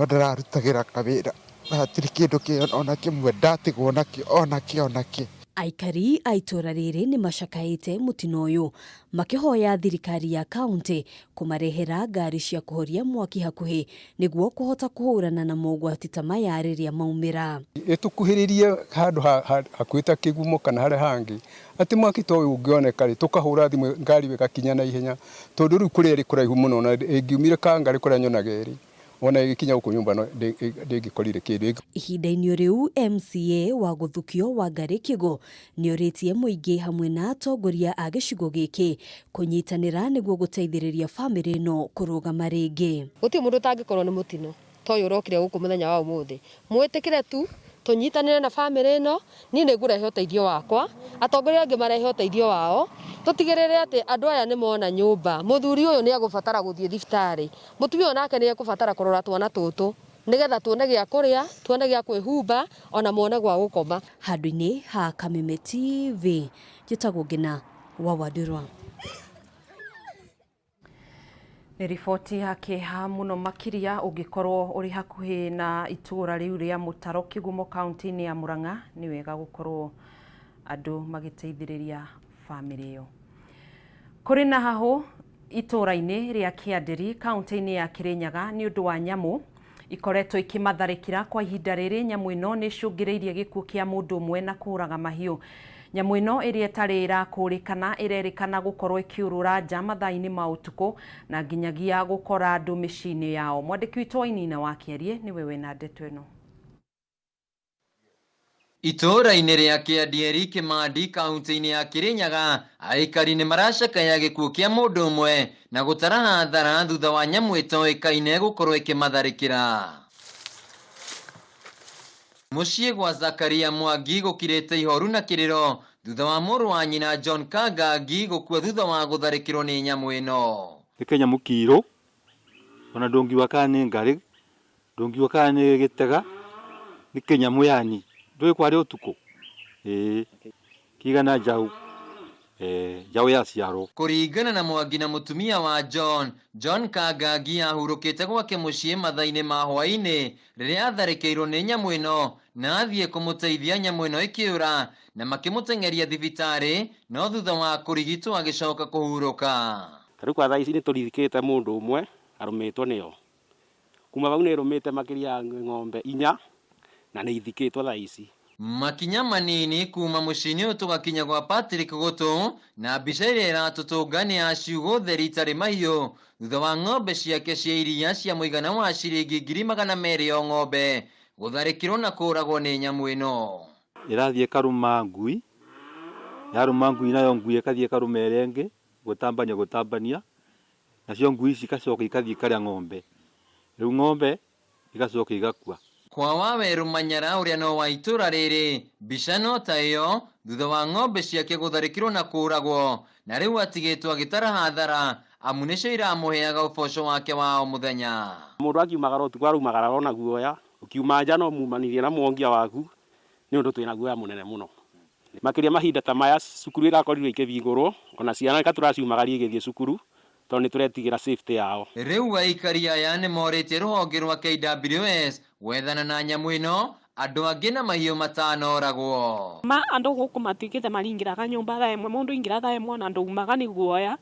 ndĩrarutagĩra kawĩra na hatirĩ kĩndũ ona kĩmwe ndatigwo nakĩo onakĩ onakĩ. Aikari a itũra rĩrĩ nĩ macakaĩte mũtino ũyũ makĩhoya thirikari ya kaunti kũmarehera ngari cia kũhoria mwaki hakuhĩ nĩguo kũhota kũhũrana na mogwati ta maya rĩrĩa maumĩra. Ĩtũkuhĩrĩrie handũ hakuhĩ ta Kĩgumo kana harĩa hangĩ atĩ mwaki ta ũyũ ũngĩoneka rĩ tũkahũra thimũ ngari ĩgakinya na ihenya, tondũ rĩu kũrĩa ĩrĩ kũraihu mũno na ĩngiumire Kangarĩ kũrĩa nyonaga ĩrĩ ona ĩgĩkinya gũkũ nyũmba ndĩngĩkorire kĩndũ. Ihinda-inĩ rĩu MCA wa gũthukio Wangari Kĩgo nĩorĩtie mũingĩ hamwe na atongoria a gĩcigo gĩkĩ kũnyitanĩra nĩguo gũteithĩrĩria bamĩrĩ ĩno kũrũgama rĩngĩ. Gũtirĩ mũndũ ũtangĩkorwo nĩ mũtino ta ũyũ ũrokire gũkũ mũthenya wa ũmũthĩ. Mwĩtĩkĩre tu tũnyitanĩre na bamĩrĩ ĩno, niĩ nĩ ngũrehe ũteithio wakwa, atongoria angĩ marehe ũteithio wao, tũtigĩrĩre atĩ andũ aya nĩ mona nyũmba. Mũthuri ũyũ nĩ egũbatara gũthiĩ thibitarĩ, mũtumia ũyũ nake nĩ ekũbatara kũrora twana tũtũ nĩgetha tuone gĩa kũrĩa, tuone gĩa kwĩhumba, ona mone gwa gũkoma. Handũ-inĩ ha Kameme TV, njĩtagwo Ngina wa Wandũrwa. Nĩ riboti ya kĩeha mũno makĩria ũngĩkorwo ũrĩ hakuhĩ na itũũra rĩu rĩa Mũtaro Kĩgumo kaunti-inĩ ya Murang'a, nĩ wega gũkorwo andũ magĩteithĩrĩria bamĩrĩ ĩyo. Kũrĩ na hahũ itũũra-inĩ rĩa Kĩandĩri kaunti-inĩ ya Kĩrĩnyaga nĩ ũndũ wa nyamũ ikoretwo ikĩmatharĩkĩra kwa ihinda rĩrĩ. Nyamũ ĩno nĩ ĩcũngĩrĩirie gĩkuũ kĩa mũndũ ũmwe na kũũraga mahiũ. Nyamũ ĩno ĩrĩa ĩtarĩ ĩrakũrĩkana ĩrerĩkana gũkorwo ĩkĩũrũra nja mathaa-inĩ ma ũtukũ na nginyagia gũkora andũ mĩciĩ-inĩ yao. Mwandĩki witũ wa Inina wa Kĩarie nĩwe wĩna ndeto ĩno. Itũũra-inĩ rĩa Kĩandieri Kĩmandi kaunti-inĩ ya Kĩrĩnyaga aikari nĩ maracakaya gĩkuũ kĩa mũndũ ũmwe na gũtara hathara thutha wa nyamũ ĩtoĩkaine gũkorwo ĩkĩmatharĩkĩra. Mũciĩ gwa Zakaria Mwangi gũkirĩte ihoru na kĩrĩro thutha wa mũrũ wa nyina John Kangangi gũkua thutha wa gũtharĩkĩrwo nĩ nyamũ ĩno. Nĩ kanyamũ kirũ, ona ndũngiuga kana nĩ ngarĩ, ndũngiuga kana nĩ gĩtega, nĩ kĩnyamũ yani, ndũĩ kwarĩ ũtukũ? Ĩĩ, kĩigana njaũ, njaũ yaciarwo. Kũringana na Mwangi na mũtumia wa John, John Kangangi ahurũkĩte gwake mũciĩ mathaa-inĩ ma hwaĩ-inĩ rĩrĩa atharĩkĩirwo nĩ nyamũ ĩno na athiĩ kũmũteithia nyamũ ĩno ĩkĩũra na makĩmũteng'eria thibitarĩ no thutha wa kũrigitwo agĩcoka kũhurũka. Ta rĩu kwa thaa ici nĩ tũririkĩte mũndũ ũmwe arũmĩtwo nĩyo. Kuma hau nĩ ĩrũmĩte makĩria ya ng'ombe inya na nĩ ithikĩtwo thaa ici. Makinya manini kuma mũciĩ-inĩ ũyũ tũgakinya gwa Patrick Gũtũ na mbica ĩrĩa ĩratũtũnga nĩ ya ciugũ theri itarĩ mahiũ thutha wa ng'ombe ciake cia iria cia mũigana wa ciringi 200,000 o ng'ombe gũtharĩkĩrwo na kũragwo nĩ nyamũ ĩno. Ĩrathiĩ ĩkarũma ngui, yarũma ngui nayo ngui ĩkathiĩ ĩkarũma ĩrĩa ĩngĩ, gũtambania gũtambania, nacio ngui ici igacoka ikathiĩ ikarĩa ng'ombe, rĩu ng'ombe igacoka igakua. Kwa Wawerũ Manyara ũrĩa no wa itũra rĩrĩ, mbica no ta ĩyo thutha wa ng'ombe ciake gũtharĩkĩrwo na kũragwo na rĩu atigĩtwo agĩtara hathara amu nĩcio iramũheaga ũboco wake wa o mũthenya. Mũndũ akiumagara ũtukũ araumagara ona guoya, ũkiuma nja no mumanirie na mwongia waku nĩ ũndũ twĩna guoya mũnene mũno. Makĩria mahinda ta maya cukuru irakorirwo ikĩhingũrwo ona ciana reka tũraciumagaria igĩthiĩ cukuru tondũ nĩ tũretigĩra safety yao. Rĩu aikari aya nĩ morĩtie rũhonge rwa KWS gwethana na nyamũ ĩno andũ angĩ na mahiũ matanoragwo. Ma andũ gũkũ matuĩkĩte maringĩraga nyũmba thaa ĩmwe mũndũ aingĩra thaa ĩmwe ona ndaumaga nĩ guoya.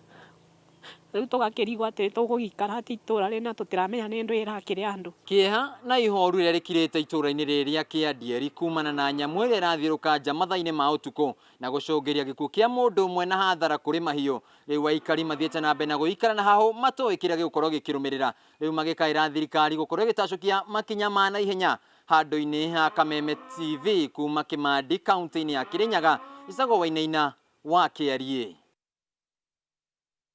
Rĩu tũgakĩrigwo atĩ tũgũgĩikara atĩ itũra rĩna tũtiramenya nĩ ndũ ĩrakĩrĩa andũ. Kĩeha na ihoru rĩrĩa rĩkirĩte itũra-inĩ rĩrĩ rĩa Kĩandieri kumana na nyamũ ĩrĩa ĩrathiũrũka nja mathaa-inĩ ma ũtukũ na gũcũngĩria gĩkuũ kĩa mũndũ ũmwe na hathara kũrĩ mahiũ. Rĩu aikari mathiĩte na mbere na gũikara na hahũ matoĩ kĩrĩa gĩgũkorwo gĩkĩrũmĩrĩra. Rĩu magĩkaĩra thirikari gũkorwo ĩgĩtacũkia makinya ma naihenya handũ-inĩ ha Kameme TV kuma Kĩmandi kaunti-inĩ ya Kĩrĩnyaga. Icagwo Wainaina wa Kĩariĩ.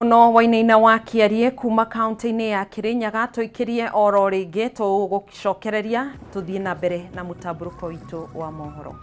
Mũno Wainaina wa Kĩariĩ kuma kaunti-inĩ ya Kĩrĩnyaga tũikĩrie oro rĩngĩ tũgũcokereria tũthiĩ na mbere na mũtambũrũko witũ wa mohoro.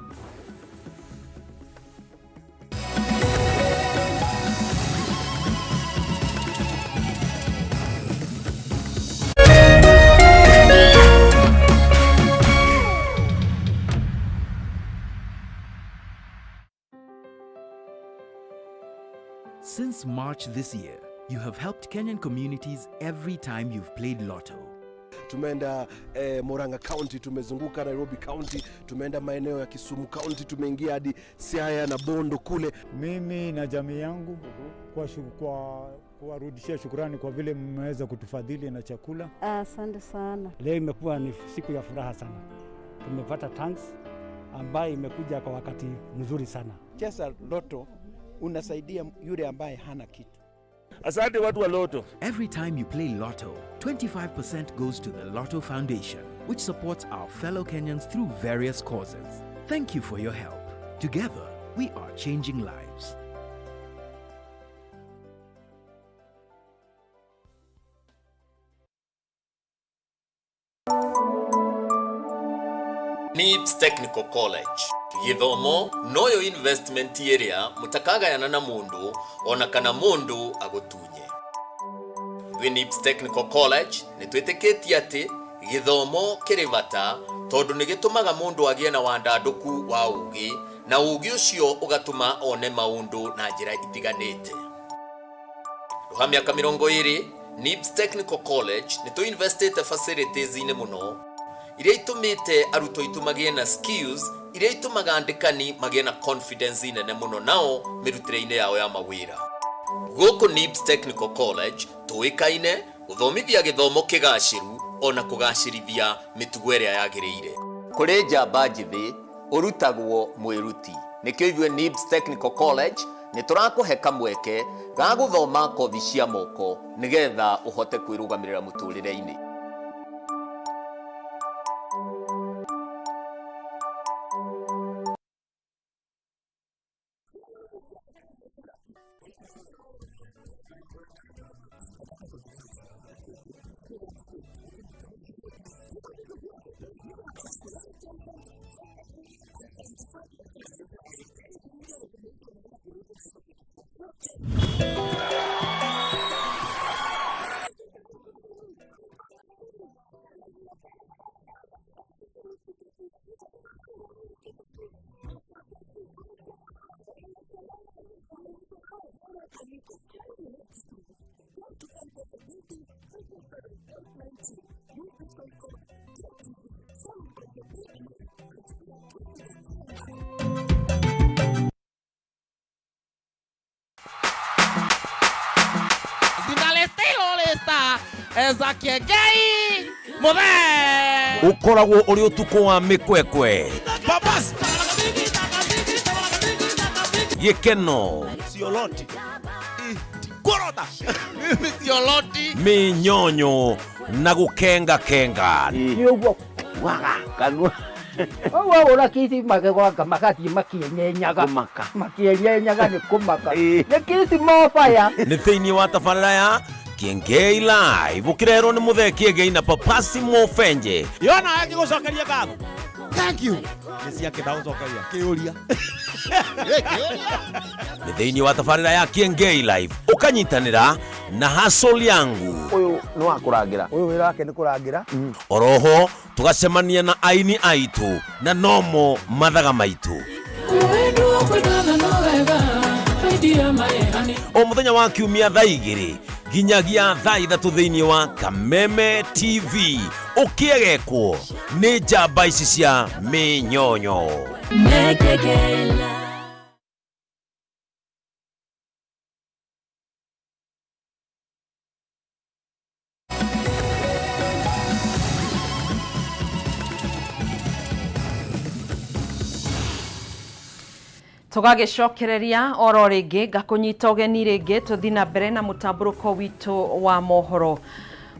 Since March this year, you have helped Kenyan communities every time you've played Lotto. Tumeenda Murang'a County, tumezunguka Nairobi County, tumeenda maeneo ya Kisumu County, tumeingia hadi Siaya na Bondo kule. Mimi na jamii yangu kwa kuwarudishia shukurani kwa vile mmeweza kutufadhili na chakula. Asante sana. Leo imekuwa ni siku ya furaha sana. Tumepata tanks ambayo imekuja kwa wakati mzuri sana. Cheza Lotto unasaidia yule ambaye hana kitu. Asante watu wa Lotto. Every time you play Lotto, 25% goes to the Lotto Foundation, which supports our fellow Kenyans through various causes. Thank you for your help. Together, we are changing lives. NIBS Technical College githomo noyo investment ĩrĩa mũtakagayana na mũndũ ona kana mũndũ agũtunye. Twĩ NIBS Technical College nĩ twĩtĩkĩtie atĩ gĩthomo kĩrĩ bata tondũ nĩ gĩtũmaga mũndũ agĩe na wandandũku wa ũũgĩ na ũũgĩ ũcio ũgatũma one maũndũ na njĩra itiganĩte. Rũha mĩaka 20 NIBS Technical College nĩ tũinvestĩte facilities-inĩ mũno iria itũmĩte arutwo aitũ magĩe na skills iria itũmaga andĩkani magĩe na confidence nene mũno nao mĩrutĩre-inĩ yao ya mawĩra. Gũkũ NIBS Technical College tũĩkaine gũthomithia gĩthomo kĩgacĩru ona kũgacĩrithia mĩtugo ĩrĩa yagĩrĩire. Kũrĩ njamba njĩthĩ ũrutagwo mwĩruti nĩkĩo ithuĩ NIBS Technical College nĩ tũrakũhe kamweke ga gũthoma kothi cia moko nĩgetha ũhote kwĩrũgamĩrĩra mũtũrĩre-inĩ. Ezakiengei Muthe Ũkoragwo ũrĩ ũtukũ wa mĩkwekwe, Babas gĩkeno, Sioloti Kurota Mimi sioloti. Mĩnyonyo na gũkengakenga. Nĩ ũguo waga kanua ũguo ũra kisi magegwanga magathiĩ makĩenyenyaga makĩenyenyaga nĩ kũmaka nĩ kisi mobaya. Nĩ thĩinĩ wa tabarĩra ya Kiengei Live ũkĩreherwo nĩ Mũthee Kiengei na Papasi Mofenje. Yona agĩgũcokeria ngatho. Thank you. Nĩ ciake ndagũcokeria kĩũria. Nĩ thĩinĩ wa tabarĩra ya Kiengei Live ũkanyitanĩra na Hustle Yangu. Ũyũ nĩ wa kũrangĩra. Ũyũ wĩra wake nĩ kũrangĩra. Oroho tũgacemania na aini aitũ na nomo mathaga maitũ o mũthenya wa kiumia thaa 2 nginyagia thaa 3 thĩinĩ wa Kameme TV ũkĩegekwo nĩ njamba ici cia mĩnyonyo. Tũgagĩcokereria oro rĩngĩ ngakũnyita ũgeni rĩngĩ tũthiĩ na mbere na mũtambũrũko witũ wa mohoro.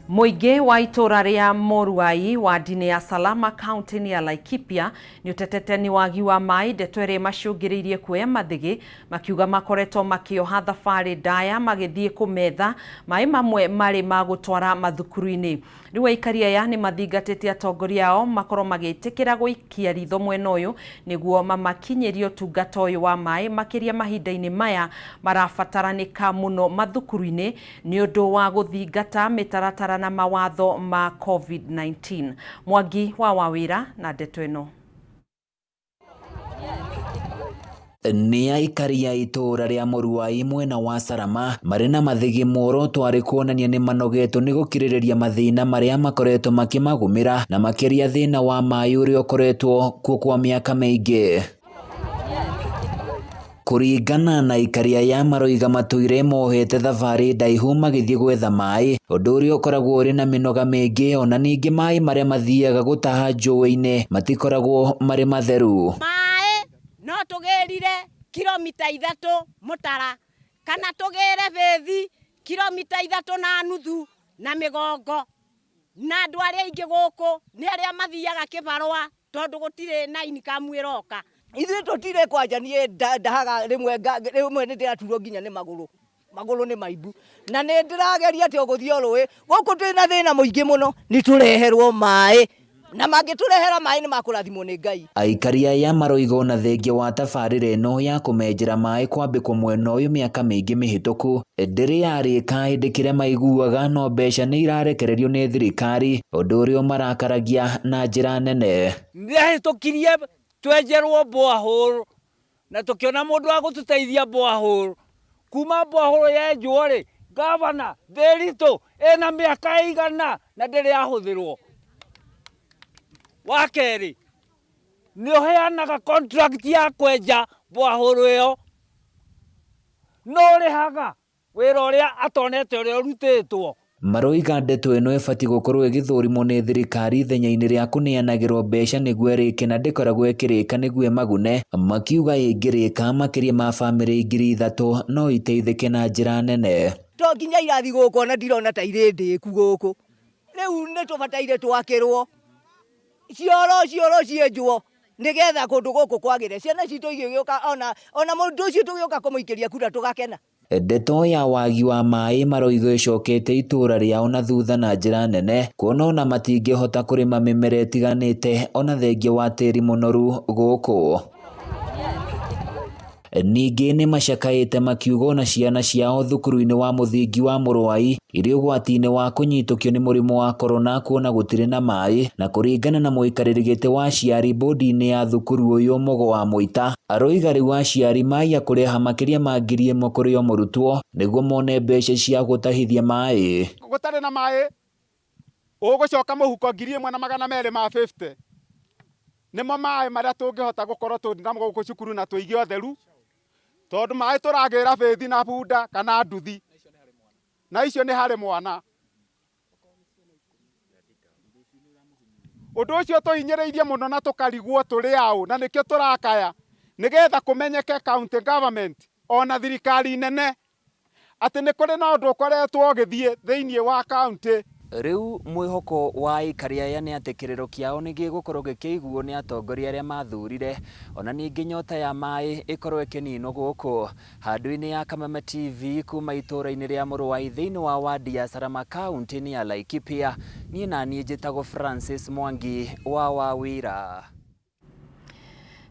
Mũingĩ wa itũra rĩa Moruai wadi-inĩ ya Salama kaunti-inĩ ya Laikipia nĩ ũtetete nĩ wagi wa maĩ, ndeto ĩrĩa ĩmacũngĩrĩirie kuoya mathĩgĩ makiuga makoretwo makĩoha thabarĩ ndaya magĩthiĩ kũmetha maĩ mamwe marĩ ma gũtwara mathukuru-inĩ. Rĩu aikari aya nĩ mathingatĩte atongoria ao makorwo magĩtĩkĩra gũikia ritho mwena ũyũ nĩguo mamakinyĩrie ũtungata ũyũ wa maĩ makĩria mahinda-inĩ maya marabataranĩka mũno mathukuru-inĩ nĩ ũndũ wa gũthingata mĩtaratara na mawatho ma COVID-19. Mwangi wa Wawĩra na ndeto ĩno. Nĩ aikari a itũũra rĩa Mũruai mwena wa Salama marĩ na mathĩgĩ muoroto arĩ kuonania nĩ manogetwo nĩ gũkirĩrĩria mathĩna marĩa makoretwo makĩmagũmĩra na makĩria thĩna wa maĩ ũrĩa ũkoretwo kuo kwa mĩaka mĩingĩ. Kũringana na aikari aya maroiga matũire mohete thabarĩ ndaihu magĩthiĩ gwetha maĩ, ũndũ ũrĩa ũkoragwo ũrĩ na mĩnoga mĩingĩ ona ningĩ maĩ marĩa mathiaga gũtaha njũĩ-inĩ matikoragwo marĩ matheru. Maĩ no tũgĩrire kilomita 3 mũtara kana tũgĩre bĩthi kilomita 3.5 na mĩgongo, na andũ arĩa aingĩ gũkũ nĩ arĩa mathiaga kĩbarũa tondũ gũtirĩ na income ĩroka. Ithuĩ tũtirĩ kwanja, niĩ ndahaga rĩmwe rĩmwe nĩ ndĩraturwo nginya nĩ magũrũ, magũrũ nĩ maimbu, na nĩ ndĩrageria atĩ o gũthiĩ o rũĩ gũkũ twĩna thĩna mũingĩ mũno, nĩ tũreherwo maĩ na mangĩtũrehera maĩ nĩ makũrathimwo nĩ Ngai. Aikari aya maroiga ona thengia wa tabarĩra ĩno ya kũmenjera maĩ kwambĩkwo mwena ũyũ mĩaka mĩingĩ mĩhĩtũku ndĩrĩ yarĩka hĩndĩ kĩrĩa maiguaga no mbeca nĩ irarekererio nĩ thirikari, ũndũ ũrĩa ũmarakaragia na njĩra nene. Nĩahĩtũkirie twenjerwo borehole na tũkĩona mũndũ wa gũtũteithia borehole. Kuma borehole yenjwo rĩ, gavana Ndiritu ĩna mĩaka ĩigana na ndĩrĩ yahũthĩrwo. Wa kerĩ, nĩ ũheanaga contract ya kwenja borehole ĩyo, no ũrĩhaga wĩra ũrĩa atonete ũrĩa ũrutĩtwo. Maroiga ndeto ĩno ĩbatiĩ gũkorwo ĩgĩthũrimwo nĩ thirikari ithenya-inĩ rĩa kũneanagĩrwo mbeca nĩguo ĩrĩke na ndĩkoragwo ĩkĩrĩka nĩguo ĩmagune, makiuga ĩngĩrĩka makĩria ma bamĩrĩ 3,000 no iteithĩke na njĩra nene. To nginya irathi gũkũ ona ndirona ta irĩ ndĩku gũkũ, rĩu nĩ tũbataire twakĩrwo cioro cioro cienjwo nĩgetha kũndũ gũkũ kwagĩre, ciana citũ igĩgĩũka ona mũndũ ũcio tũgĩũka kũmũikĩria kura tũgakena. Ndeto ya wagi wa maĩ maroiga ĩcokete itũra rĩao na thutha na njĩra nene, kuona ona matingĩhota kũrĩma mĩmera ĩtiganĩte ona thengia wa tĩri mũnoru gũkũ. Ningĩ nĩ macakaĩte makiuga ona ciana ciao thukuru-inĩ wa mũthingi wa Mũrũai irĩ ũgwati-inĩ wa kũnyitũkio nĩ mũrimũ wa korona kuona gũtirĩ na maĩ, na kũringana na mũikarĩri gĩtĩ wa aciari bũndi-inĩ ya thukuru ũyũ Mũgo wa Mũita, aroiga rĩu aciari maiya kũrĩha makĩria ma 1000 kũrĩ o mũrutwo nĩguo mone mbeca cia gũtahithia maĩ. Gũtarĩ na maĩ ũgũcoka mũhuko 1250 nĩmo maĩ marĩa tũngĩhota gũkorwo tũrĩ namo gũkũ cukuru na tũige ũtheru, tondũ maĩ tũragĩra bĩthi na bunda kana nduthi, na icio nĩ harĩ mwana. Ũndũ ũcio tũhinyĩrĩirie mũno na tũkarigwo tũrĩ aũ, na nĩkĩo tũrakaya nĩgetha kũmenyeke county government ona thirikari nene atĩ nĩ kũrĩ na ũndũ ũkoretwo ũgĩthiĩ thĩinĩ wa county. Rĩu mwĩhoko wa aikari aya nĩ atĩ kĩrĩro kĩao nĩ gĩgũkorwo gĩkĩiguo nĩ atongoria arĩa mathurire, ona ningĩ nyota ya maĩ ĩkorwo ĩkĩninwo gũkũ. Handũ-inĩ ya Kameme TV kuma itũũra-inĩ rĩa Mũrũai thĩinĩ wa wadi ya Salama kaunti-inĩ ya Laikipia, niĩ naniĩ njĩtagwo Francis Mwangi wa Wawira.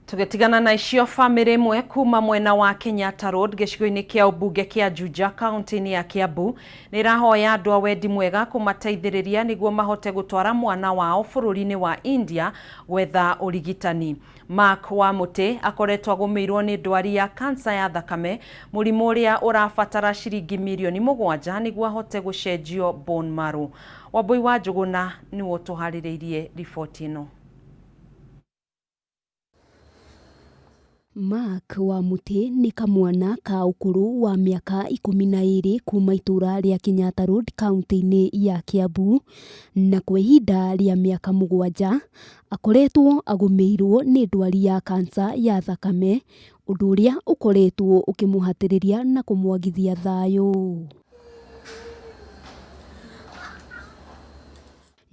Tũgĩtigana na icio, famĩlĩ ĩmwe kuma mwena wa Kenyatta Road gĩcigo-inĩ kĩa ũmbunge kĩa Juja kaunti-inĩ ya Kiambu nĩ ĩrahoya andũ a wendi mwega kũmateithĩrĩria nĩguo mahote gũtwara mwana wao bũrũri-inĩ wa India gwetha ũrigitani. Mark wa Mũtĩ akoretwo agũmĩirwo nĩ ndwari ya kansa ya thakame, mũrimũ ũrĩa ũrabatara ciringi mirioni 7 nĩguo ahote gũcenjio bone marrow. Wambui wa Njũgũna nĩwe ũtũharĩrĩirie riboti ĩno. Mark wa Mũtĩ nĩ kamwana ka ũkũrũ wa mĩaka 12 kuma itũra rĩa Kenyatta Road kaunti-inĩ ya Kiambu, na kwa ihinda rĩa mĩaka 7 akoretwo agũmĩirwo nĩ ndwari ya kansa ya thakame, ũndũ ũrĩa ũkoretwo ũkĩmũhatĩrĩria na kũmwagithia thayũ.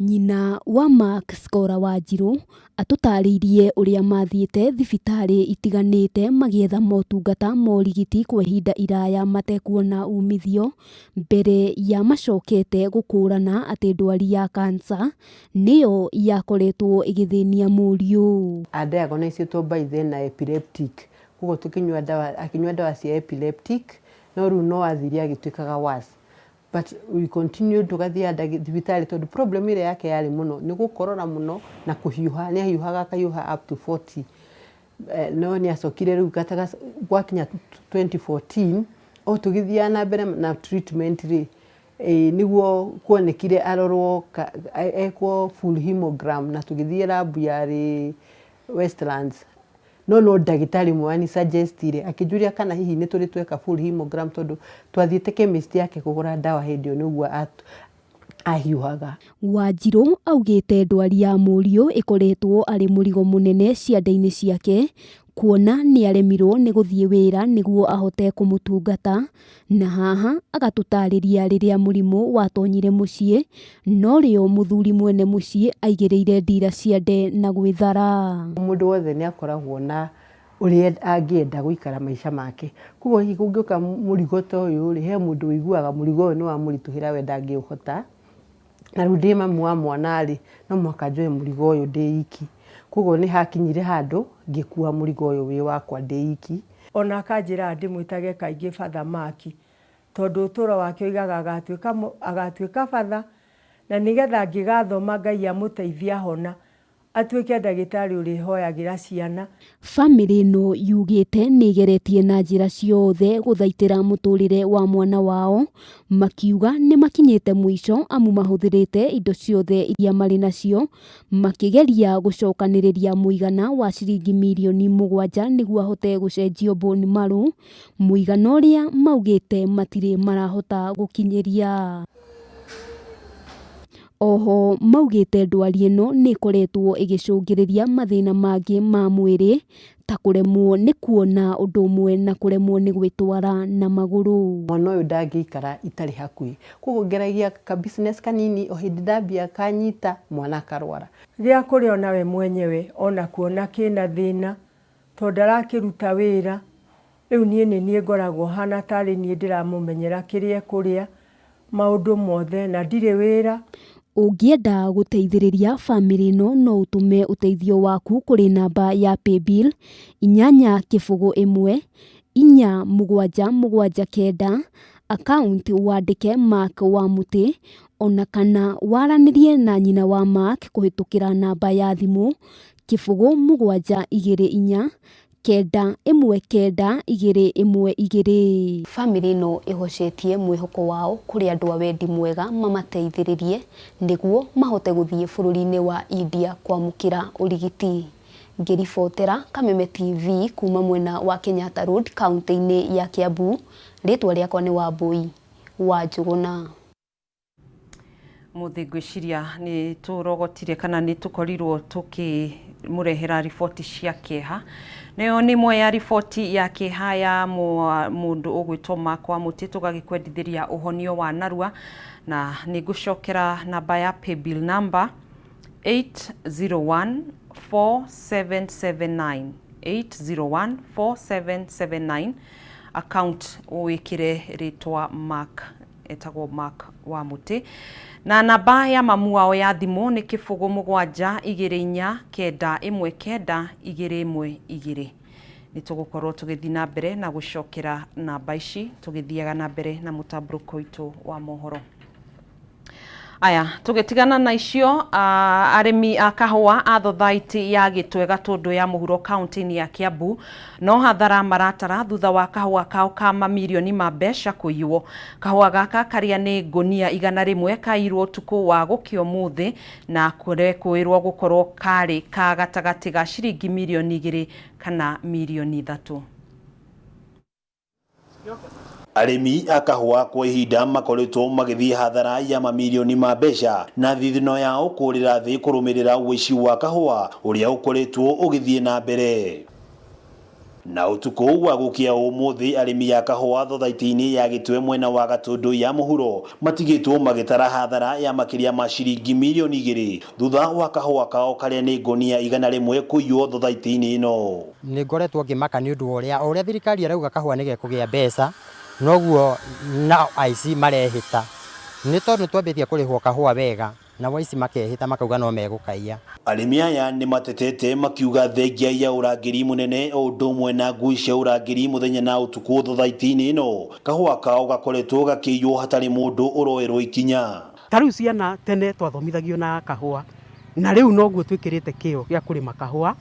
Nyina wa Mark Scora Wanjiru atũtarĩirie ũrĩa mathiĩte thibitarĩ itiganĩte magĩetha motungata ma ũrigiti kwa ihinda iraya matekuona umithio, mbere ya macokete gũkũrana atĩ ndwari ya kansa nĩyo yakoretwo ĩgĩthĩnia mũriũ. Adiagnosĩtwo by then na epileptic, koguo tũkĩnyua ndawa, akĩnyua ndawa cia epileptic, no rĩu no athire agĩtuĩkaga worse. But we continued tũgathiaga thibitarĩ tondũ problem ĩrĩa yake yarĩ mũno nĩ gũkorora mũno na kũhiũha, nĩ ahiũhaga akahiũha up to 40. No nĩ acokire rĩu gwakinya 2014 o tũgĩthiaga na mbere na treatment rĩ, nĩguo kuonekire arorwo ekwo full hemogram na tũgĩthiĩ lab yarĩ Westlands. No no ndagĩtarĩ ũmwe wani suggestire akĩnjũria kana hihi nĩ tũrĩ tweka full hemogram tondũ twathiĩte chemist yake kũgũra ndawa hĩndĩ ĩyo nĩguo ahiũhaga. Wanjiru augĩte ndwari ya mũriũ ĩkoretwo arĩ mũrigo mũnene ciande-inĩ ciake, kuona nĩ aremirwo nĩ gũthiĩ wĩra nĩguo ahote kũmũtungata, na haha agatũtarĩria rĩrĩa mũrimũ watonyire mũciĩ, norĩo mũthuri mwene mũciĩ aigĩrĩire ndira ciande na gwĩthara. Mũndũ wothe nĩ akoragwo na ũrĩa angĩenda gũikara maica make, koguo hihi kũngĩũka mũrigo ta ũyũ rĩ, he mũndũ ũiguaga mũrigo ũyũ nĩ wamũritũhĩra we ndangĩũhota, na rĩu ndĩ mamu wa mwana rĩ, no mũhaka njoe mũrigo ũyũ ndĩ iki, koguo nĩ hakinyire handũ ngĩkua mũrigo ũyũ wĩ wakwa ndĩ iki. Ona akanjĩraga ndĩmwĩtage kaingĩ Father Mark, tondũ ũtũũro wake oigaga agatuĩka batha, na nĩgetha angĩgathoma Ngai amũteithie ahona, atuĩke ndagĩtarĩ ũrĩhoyagĩra ciana. Bamĩrĩ ĩno yugĩte nĩ ĩgeretie na njĩra ciothe gũthaitĩra mũtũrĩre wa mwana wao, makiuga nĩ makinyĩte mũico amu mahũthĩrĩte indo ciothe iria marĩ nacio, makĩgeria gũcokanĩrĩria mũigana wa ciringi mirioni 7 nĩguo ahote gũcenjio bone marrow, mũigana ũrĩa maugĩte matirĩ marahota gũkinyĩria. Oho maugĩte ndwari ĩno nĩ ĩkoretwo ĩgĩcũngĩrĩria mathĩna mangĩ ma mwĩrĩ ta kũremwo nĩ kuona ũndũ ũmwe na kũremwo nĩ gwĩtwara na magũrũ. Mwana ũyũ ndangĩikara itarĩ hakuhĩ, koguo ngeragia ka business kanini o hĩndĩ ndambia kanyita mwana akarwara. Gĩa kũrĩa ona we mwenyewe ona kuona kĩna thĩna tondũ ndarakĩruta wĩra, Rĩu niĩ nĩ niĩ ngoragwo hana tarĩ niĩ ndĩramũmenyera kĩrĩa ekũrĩa, maũndũ mothe, na ndirĩ wĩra. Ũngĩenda gũteithĩrĩria bamĩrĩ ĩno no ũtũme ũteithio waku kũrĩ namba ya paybill inyanya kĩbũgũ ĩmwe, inya mũgwanja mũgwanja kenda, account wandĩke Mark Wamũtĩ, ona kana waranĩrie na nyina wa Mark kũhĩtũkĩra namba ya thimũ kĩbũgũ mũgwanja igĩrĩ inya, kenda ĩmwe kenda igĩrĩ ĩmwe igĩrĩ. Bamĩrĩ ĩno ĩhocetie mwĩhoko wao kũrĩ andũ a wendi mwega mamateithĩrĩrie nĩguo mahote gũthiĩ bũrũri-inĩ wa India kwamũkĩra ũrigiti. Ngĩribotera Kameme TV kuma mwena wa Kenyatta Road kauntĩ-inĩ ya Kiambu, rĩtwa rĩakwa nĩ Wambũi wa Njũgũna. Mũthĩ ngwĩciria nĩ tũrogotire kana nĩ tũkorirwo tũkĩmũrehera riboti cia kĩeha. Nayo nĩ ĩmwe ya riboti ya kĩeha ya mũndũ ũgwĩtwo Mark wa Mũtĩ, tũgagĩkwendithĩria ũhonio wa narua, na nĩ ngũcokera namba ya paybill number 8014779 8014779 account wĩkĩre rĩtwa Mark etagwo Mark wa Mũtĩ na namba ya mamu wao ya thimũ nĩ kĩbũgũ mũgwanja igĩrĩ inya kenda ĩmwe kenda igĩrĩ ĩmwe igĩrĩ. Nĩ tũgũkorwo tũgĩthiĩ na mbere na gũcokera namba ici tũgĩthiaga na mbere na mũtambũrũko witũ wa mohoro. Aya, tũgĩtigana na icio, arĩmi a kahũa a thothaitĩ ya Gĩtwe Gatũndũ ya mũhuro kaũntĩ-inĩ ya Kiambu no hathara maratara thutha wa kahũa kao ka mamirioni ma mbeca kũiywo. Kahũa gaka karĩa nĩ ngũnia 100 kaiyirwo ũtukũ wa gũkĩa ũmũthĩ na kũrekũĩrwo gũkorwo karĩ ka gatagatĩ ga ciringi mirioni 2 kana mirioni 3. Arĩmi a kahũa kwa ihinda makoretwo magĩthiĩ hathara ya mamirioni ma mbeca na thithino yao kũrĩra thĩ kũrũmĩrĩra ũici wa kahũa ũrĩa ũkoretwo ũgĩthiĩ na mbere. Na ũtukũ wa gũkĩa ũmũthĩ arĩmi a kahũa thothaitĩ-inĩ ya Gĩtwe mwena wa Gatũndũ ya mũhuro matigĩtwo magĩtara hathara ya makĩria ma ciringi mirioni 2 thutha wa kahũa kao karĩa nĩ ngũnia 100 kũiywo thothaitĩ-inĩ ĩno. Nĩ ngoretwo ngĩmaka nĩ ũndũ wa ũrĩa, o ũrĩa thirikari ĩrauga kahũa nĩ gekũgĩa mbeca, noguo nao aici marehĩta. Nĩ tondũ nĩ twambĩtie kũrĩhwo kahũa wega, nao aici makehĩta makauga no megũkaiya. Arĩmi aya nĩ matetete makiuga thengia ya ũrangĩri mũnene o ũndũ ũmwe na ngui cia ũrangĩri mũthenya na ũtukũ thothaitĩ-inĩ ĩno, kahũa kao gakoretwo gakĩiywo hatarĩ mũndũ ũroerwo ikinya. Ta rĩu ciana tene twathomithagio na kahũa, na rĩu noguo twĩkĩrĩte kĩo gĩa kũrĩma kahũa.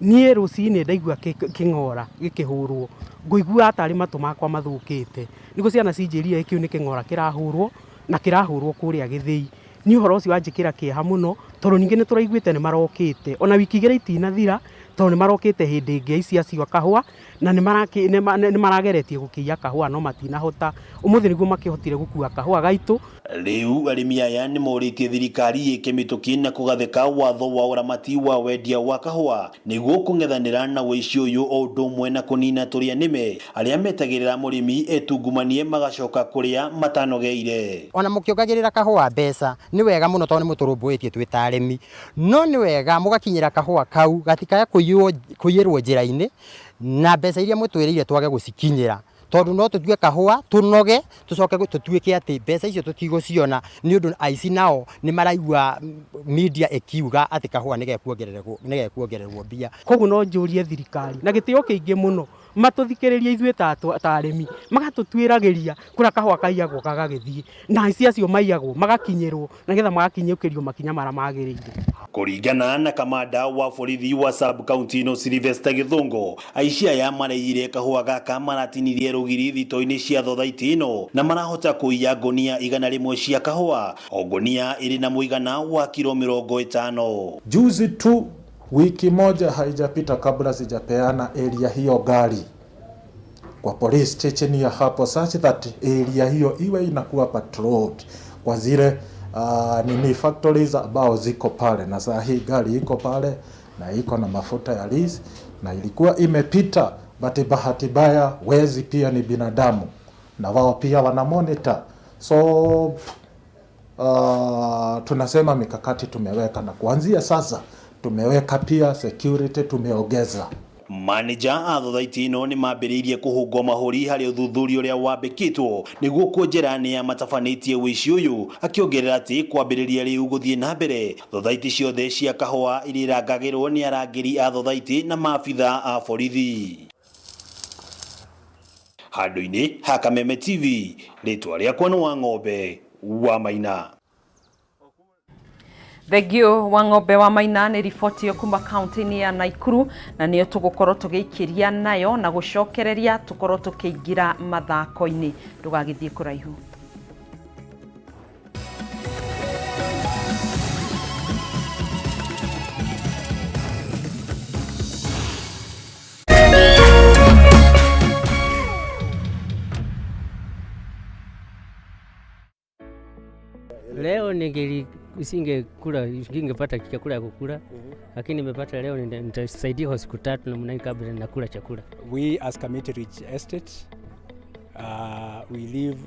Niĩ rũcinĩ ndaigua kĩng'ora gĩkĩhũrwo, ngũiguaga tarĩ matũ makwa mathũkĩte. Nĩguo ciana cinjĩrire kĩu nĩ kĩng'ora kĩrahũrwo, na kĩrahũrwo kũrĩa gĩthĩi. Niĩ ũhoro ũcio wanjĩkĩra kĩeha mũno, tondũ ningĩ nĩ tũraiguĩte nĩ marokĩte. Ona wiki igĩrĩ itinathira, tondũ nĩ marokĩte hĩndĩ ĩngĩ aici acio a kahũa, na nĩ marageretie gũkĩiya kahũa no matinahota. Ũmũthĩ nĩguo makĩhotire gũkua kahũa gaitũ. Rĩu arĩmi aya nĩ morĩtie thirikari ĩke mĩtũkĩ na kũgathĩka watho wa ũramati wa wendia wa kahũa nĩguo kũng'ethanĩra na ũici ũyũ o ũndũ ũmwe na kũnina tũrĩa nĩme arĩa metagĩrĩra mũrĩmi etungumanie magacoka kũrĩa matanogeire. Ona mũkĩongagĩrĩra kahũa mbeca nĩ wega mũno tondũ nĩ mũtũrũmbũĩtie twĩ ta arĩmi, no nĩ wega mũgakinyĩra kahũa kau gatikae kũiyĩrwo njĩra-inĩ na mbeca iria mũtwĩrĩire twage gũcikinyĩra. Tondũ no tũtue kahũa, tũnoge, tũcoke tũtuĩke atĩ mbeca icio tũtigũciona nĩ ũndũ aici nao nĩ maraigua media ĩkiuga atĩ kahũa nĩ gekuongererwo mbia. Koguo no njũrie thirikari na gĩtĩo kĩingĩ mũno matũthikĩrĩrie ithuĩ ta arĩmi, magatũtuĩragĩria kũrĩa kahũa kaiyagwo gagagĩthiĩ, na aici acio maiyagwo magakinyĩrwo nĩgetha magakinyũkĩrio makinya marĩa magĩrĩire. Kũringana na kamanda wa borithi wa sub county ĩno Sylvester Gĩthũngũ, aici aya mareire kahũa gaka maratinirie rũgiri thito-inĩ cia thothaitĩ ĩno na marahota kũiya ngũnia 100 cia kahũa, o ngũnia ĩrĩ na mũigana wa kiro 50. Juzi tu wiki moja haijapita kabla sijapeana area hiyo gari kwa police station ya hapo such that area hiyo iwe inakuwa patrolled kwa zile nini factories ambao ziko pale, na saa hii gari iko pale na iko na mafuta ya lease na ilikuwa imepita, but bahati mbaya wezi pia ni binadamu na wao pia wana monitor, so tunasema mikakati tumeweka, na kuanzia sasa tumeweka pia security tumeongeza. Manĩja a thothaitĩ ĩno nĩ mambĩrĩirie kũhũngwo mahũri harĩ ũthuthuria ũrĩa wambĩkĩtwo nĩguo kuonjera nĩa matabanĩtie ũici ũyũ, akĩongerera atĩ kwambĩrĩria rĩu gũthiĩ na mbere thothaitĩ ciothe cia kahũa irĩrangagĩrwo nĩ arangĩri a thothaitĩ na maabitha a borithi. Handũ-inĩ ha Kameme TV, rĩtwa rĩakwa nĩ Wang'ombe wa Maina. Thengiũ wa ng'ombe wa Maina nĩ riboti ĩyo kuma kaunti-inĩ ya Naikuru na nĩyo tũgũkorwo tũgĩikĩria nayo na gũcokereria tũkorwo tũkĩingĩra mathako-inĩ. Ndũgagĩthiĩ kũraihu. Leo ningeli singekula singepata chakula ya kukula, lakini nimepata leo, nitasaidia kwa siku tatu namna hii kabla nakula chakula. We as Kamiti Ridge Estate, we live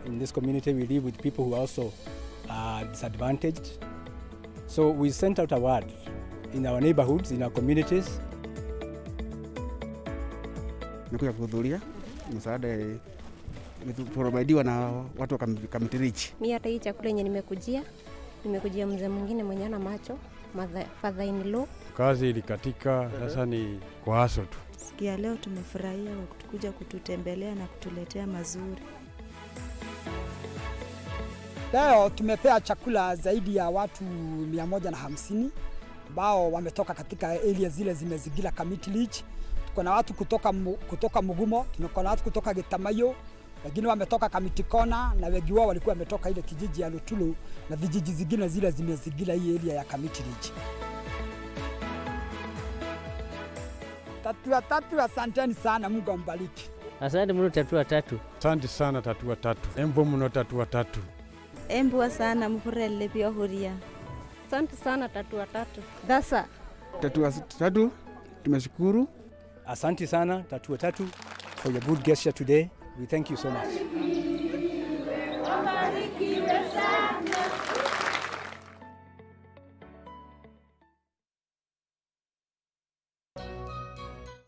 in this community, we live with people who are also disadvantaged. So we sent out a word in our neighborhoods, in our communities. Nimekuja kuhudhuria msaada provaidiwa na watu wa Kamiti Ridge. Mi hata hii chakula yenye nimekujia, nimekujia mzee mwingine mwenye ana macho, father in law. Kazi ilikatika, sasa ni kwa haso tu. Siku ya leo tumefurahia kwa kuja kututembelea na kutuletea mazuri. Leo tumepea chakula zaidi ya watu 150 ambao wametoka katika area zile zimezingira Kamiti Ridge. Tuko na watu kutoka Mugumo, tuko na watu kutoka Gitamayo, wengine wametoka Kamiti Kona na wengi wao walikuwa wametoka ile kijiji ya Lutulu na vijiji zingine zile zimezingira hii area ya Kamiti Ridge. Tatua tatu, asanteni sana, Mungu ambariki. Asante mno tatua tatu. Asante sana tatua tatu. Embo mno tatua tatu. Embua sana mhurele pia huria. Asante sana tatua tatu. Dasa. Tatua tatu, tumeshukuru. Asante sana tatua tatu for your good gesture today. We thank you so much.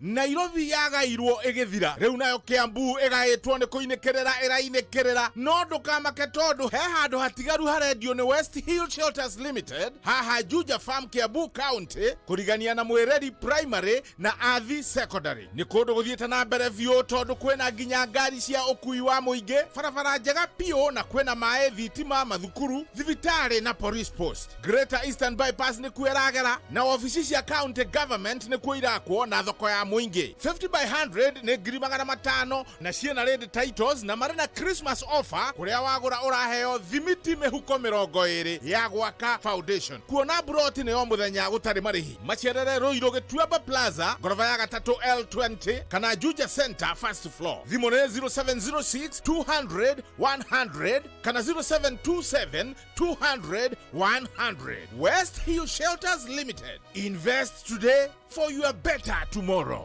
Nairobi yagairwo ĩgĩthira rĩu nayo Kiambu ĩgaĩtwo nĩ kũinĩkĩrĩra ĩrainĩkĩrĩra no ndũkamake tondũ he handũ hatigaru harendio nĩ West Hill Shelters Limited haha Juja Farm Kiambu County kũrigania na Mwĩreri Primary na Athi Secondary. Nĩ kũndũ gũthiĩte na mbere biũ tondũ kwĩna nginya ngari cia ũkui wa mũingĩ, barabara njega biũ na kwĩna maĩ, thitima, mathukuru, thibitarĩ na police post. Greater Eastern Bypass nĩkuo ĩragera na wabici cia county government nĩkuo irakwo na thoko ya mũingĩ. 50 by 100 nĩ 500,000 na ciĩna ready titles na marĩ na Christmas offer kũrĩa wagũra ũraheo thimiti mĩhuko 20 ya gwaka foundation. Kuona broti nĩ o mũthenya gũtarĩ marĩhi. Macerere Ruiru Gĩtuamba Plaza ngoroba ya gatatũ L20 kana Juja Center first floor. Thimũ nĩ 0706 200 100 kana 0727 200 100. West Hill Shelters Limited. Invest today for your better tomorrow.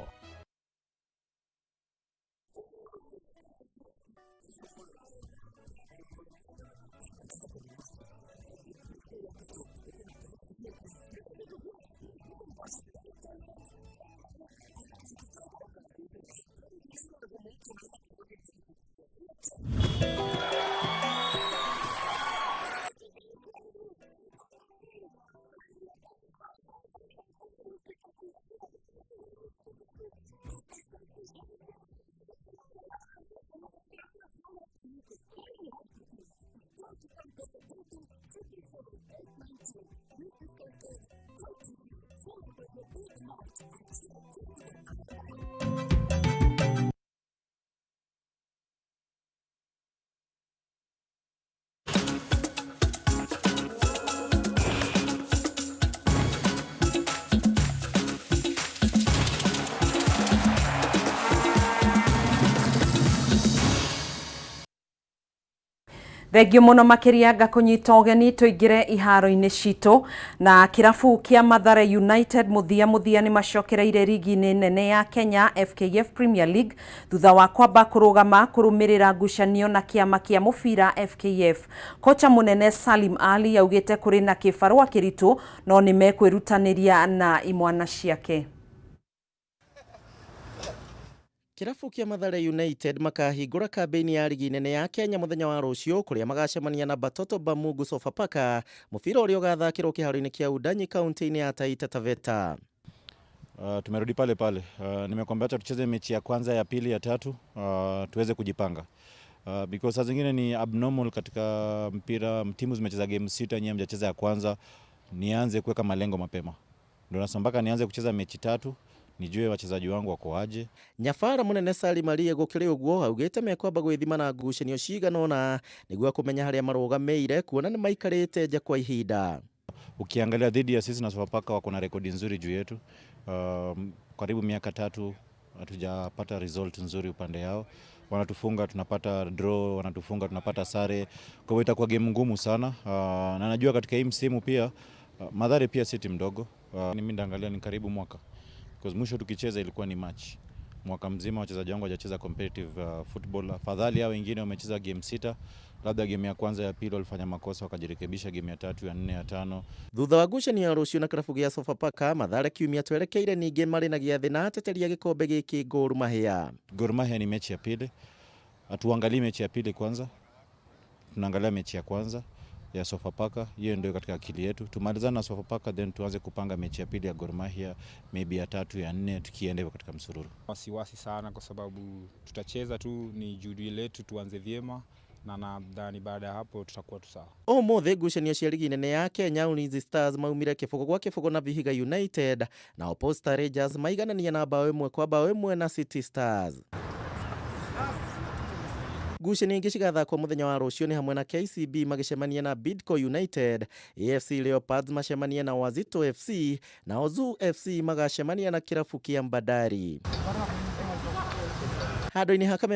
Thengio muno makiria ngakũnyita ũgeni tũingĩre iharo-inĩ citũ na kĩrabu kĩa Mathare United mũthia mũthia nĩ macokereire rigi-inĩ nene ya Kenya FKF Premier League thutha wa kwamba kũrũgama kũrũmĩrĩra ngucanio na kĩama kĩa mũbira FKF. Kocha mũnene Salim Ali augĩte kũrĩ na kĩbarũa kĩritũ no nĩ mekwĩrutanĩria na imwana ciake. Kĩrabu kĩa Mathare United makahingũra kambĩini ya rigi nene ya Kenya mũthenya wa rũciũ kũrĩa magacemania na Batoto ba Mungu Sofapaka, mũbira ũrĩa ũgathakĩrwo kĩharo-inĩ kĩa Udanyi kaunti-inĩ ya Taita Taveta. Tumerudi pale pale. Nimekwambia acha tucheze mechi ya kwanza, ya pili, ya tatu, tuweze kujipanga. Because saa zingine ni abnormal katika mpira, timu zimecheza game 6, nyinyi hamjacheza ya kwanza. Nianze kuweka malengo mapema. Ndio nasema mpaka nianze kucheza mechi 3, nijue wachezaji wangu wako aje. Nyabara munene Salim Maria gukiri uguo augite mekwamba gwithima na ngucanio cigana ũna nĩguo kũmenya harĩa marũgamĩire kuona nĩ maikarĩte nja kwa ihinda. Ukiangalia dhidi ya sisi na Sofapaka wako na rekodi nzuri juu yetu. Karibu miaka 3 hatujapata result nzuri upande yao. Wanatufunga tunapata draw, wanatufunga tunapata sare. Kwa hivyo itakuwa game ngumu sana. Na najua katika hii msimu pia Mathare pia si timu ndogo. Mimi ndaangalia ni karibu mwaka. Because mwisho tukicheza ilikuwa ni March. Mwaka mzima wachezaji wangu hawajacheza competitive football. Afadhali hao wengine wamecheza game 6, labda game ya kwanza ya pili walifanya makosa wakajirekebisha, game ya 3, ya 4, ya 5. Thutha wa ngucanio ya rũciũ na kĩrabu gĩa Sofapaka, Mathare kiumia twerekeire ningĩ marĩ na gĩathĩ na ateteri a gĩkombe gĩkĩ Gor Mahia. Gor Mahia ni mechi ya pili. Hatuangalii mechi ya pili kwanza. Tunaangalia mechi ya kwanza ya Sofapaka, hiyo ndio katika akili yetu. Tumalizane na Sofapaka then tuanze kupanga mechi ya pili ya Gor Mahia, maybe ya 3, ya 4, tukienda hivyo katika msururu. Wasiwasi sana kwa sababu tutacheza tu, ni juhudi letu tuanze vyema na nadhani baada ya hapo tutakuwa tu sawa. Ũmũthĩ ngucanio cia rigi nene ya Kenya, Ulinzi Stars maumire 0-0 na Vihiga United, nao Posta Rangers maiganania na bao 1-1 na City Stars. Ngucanio ingĩ cigathakwo mũthenya wa rũciũ nĩ hamwe na KCB magĩcemania na Bidco United, AFC Leopards macemanie na Wazito FC, na Ozu FC magacemania na kĩrabu kĩa Bandari. Handũ-inĩ ha Kameme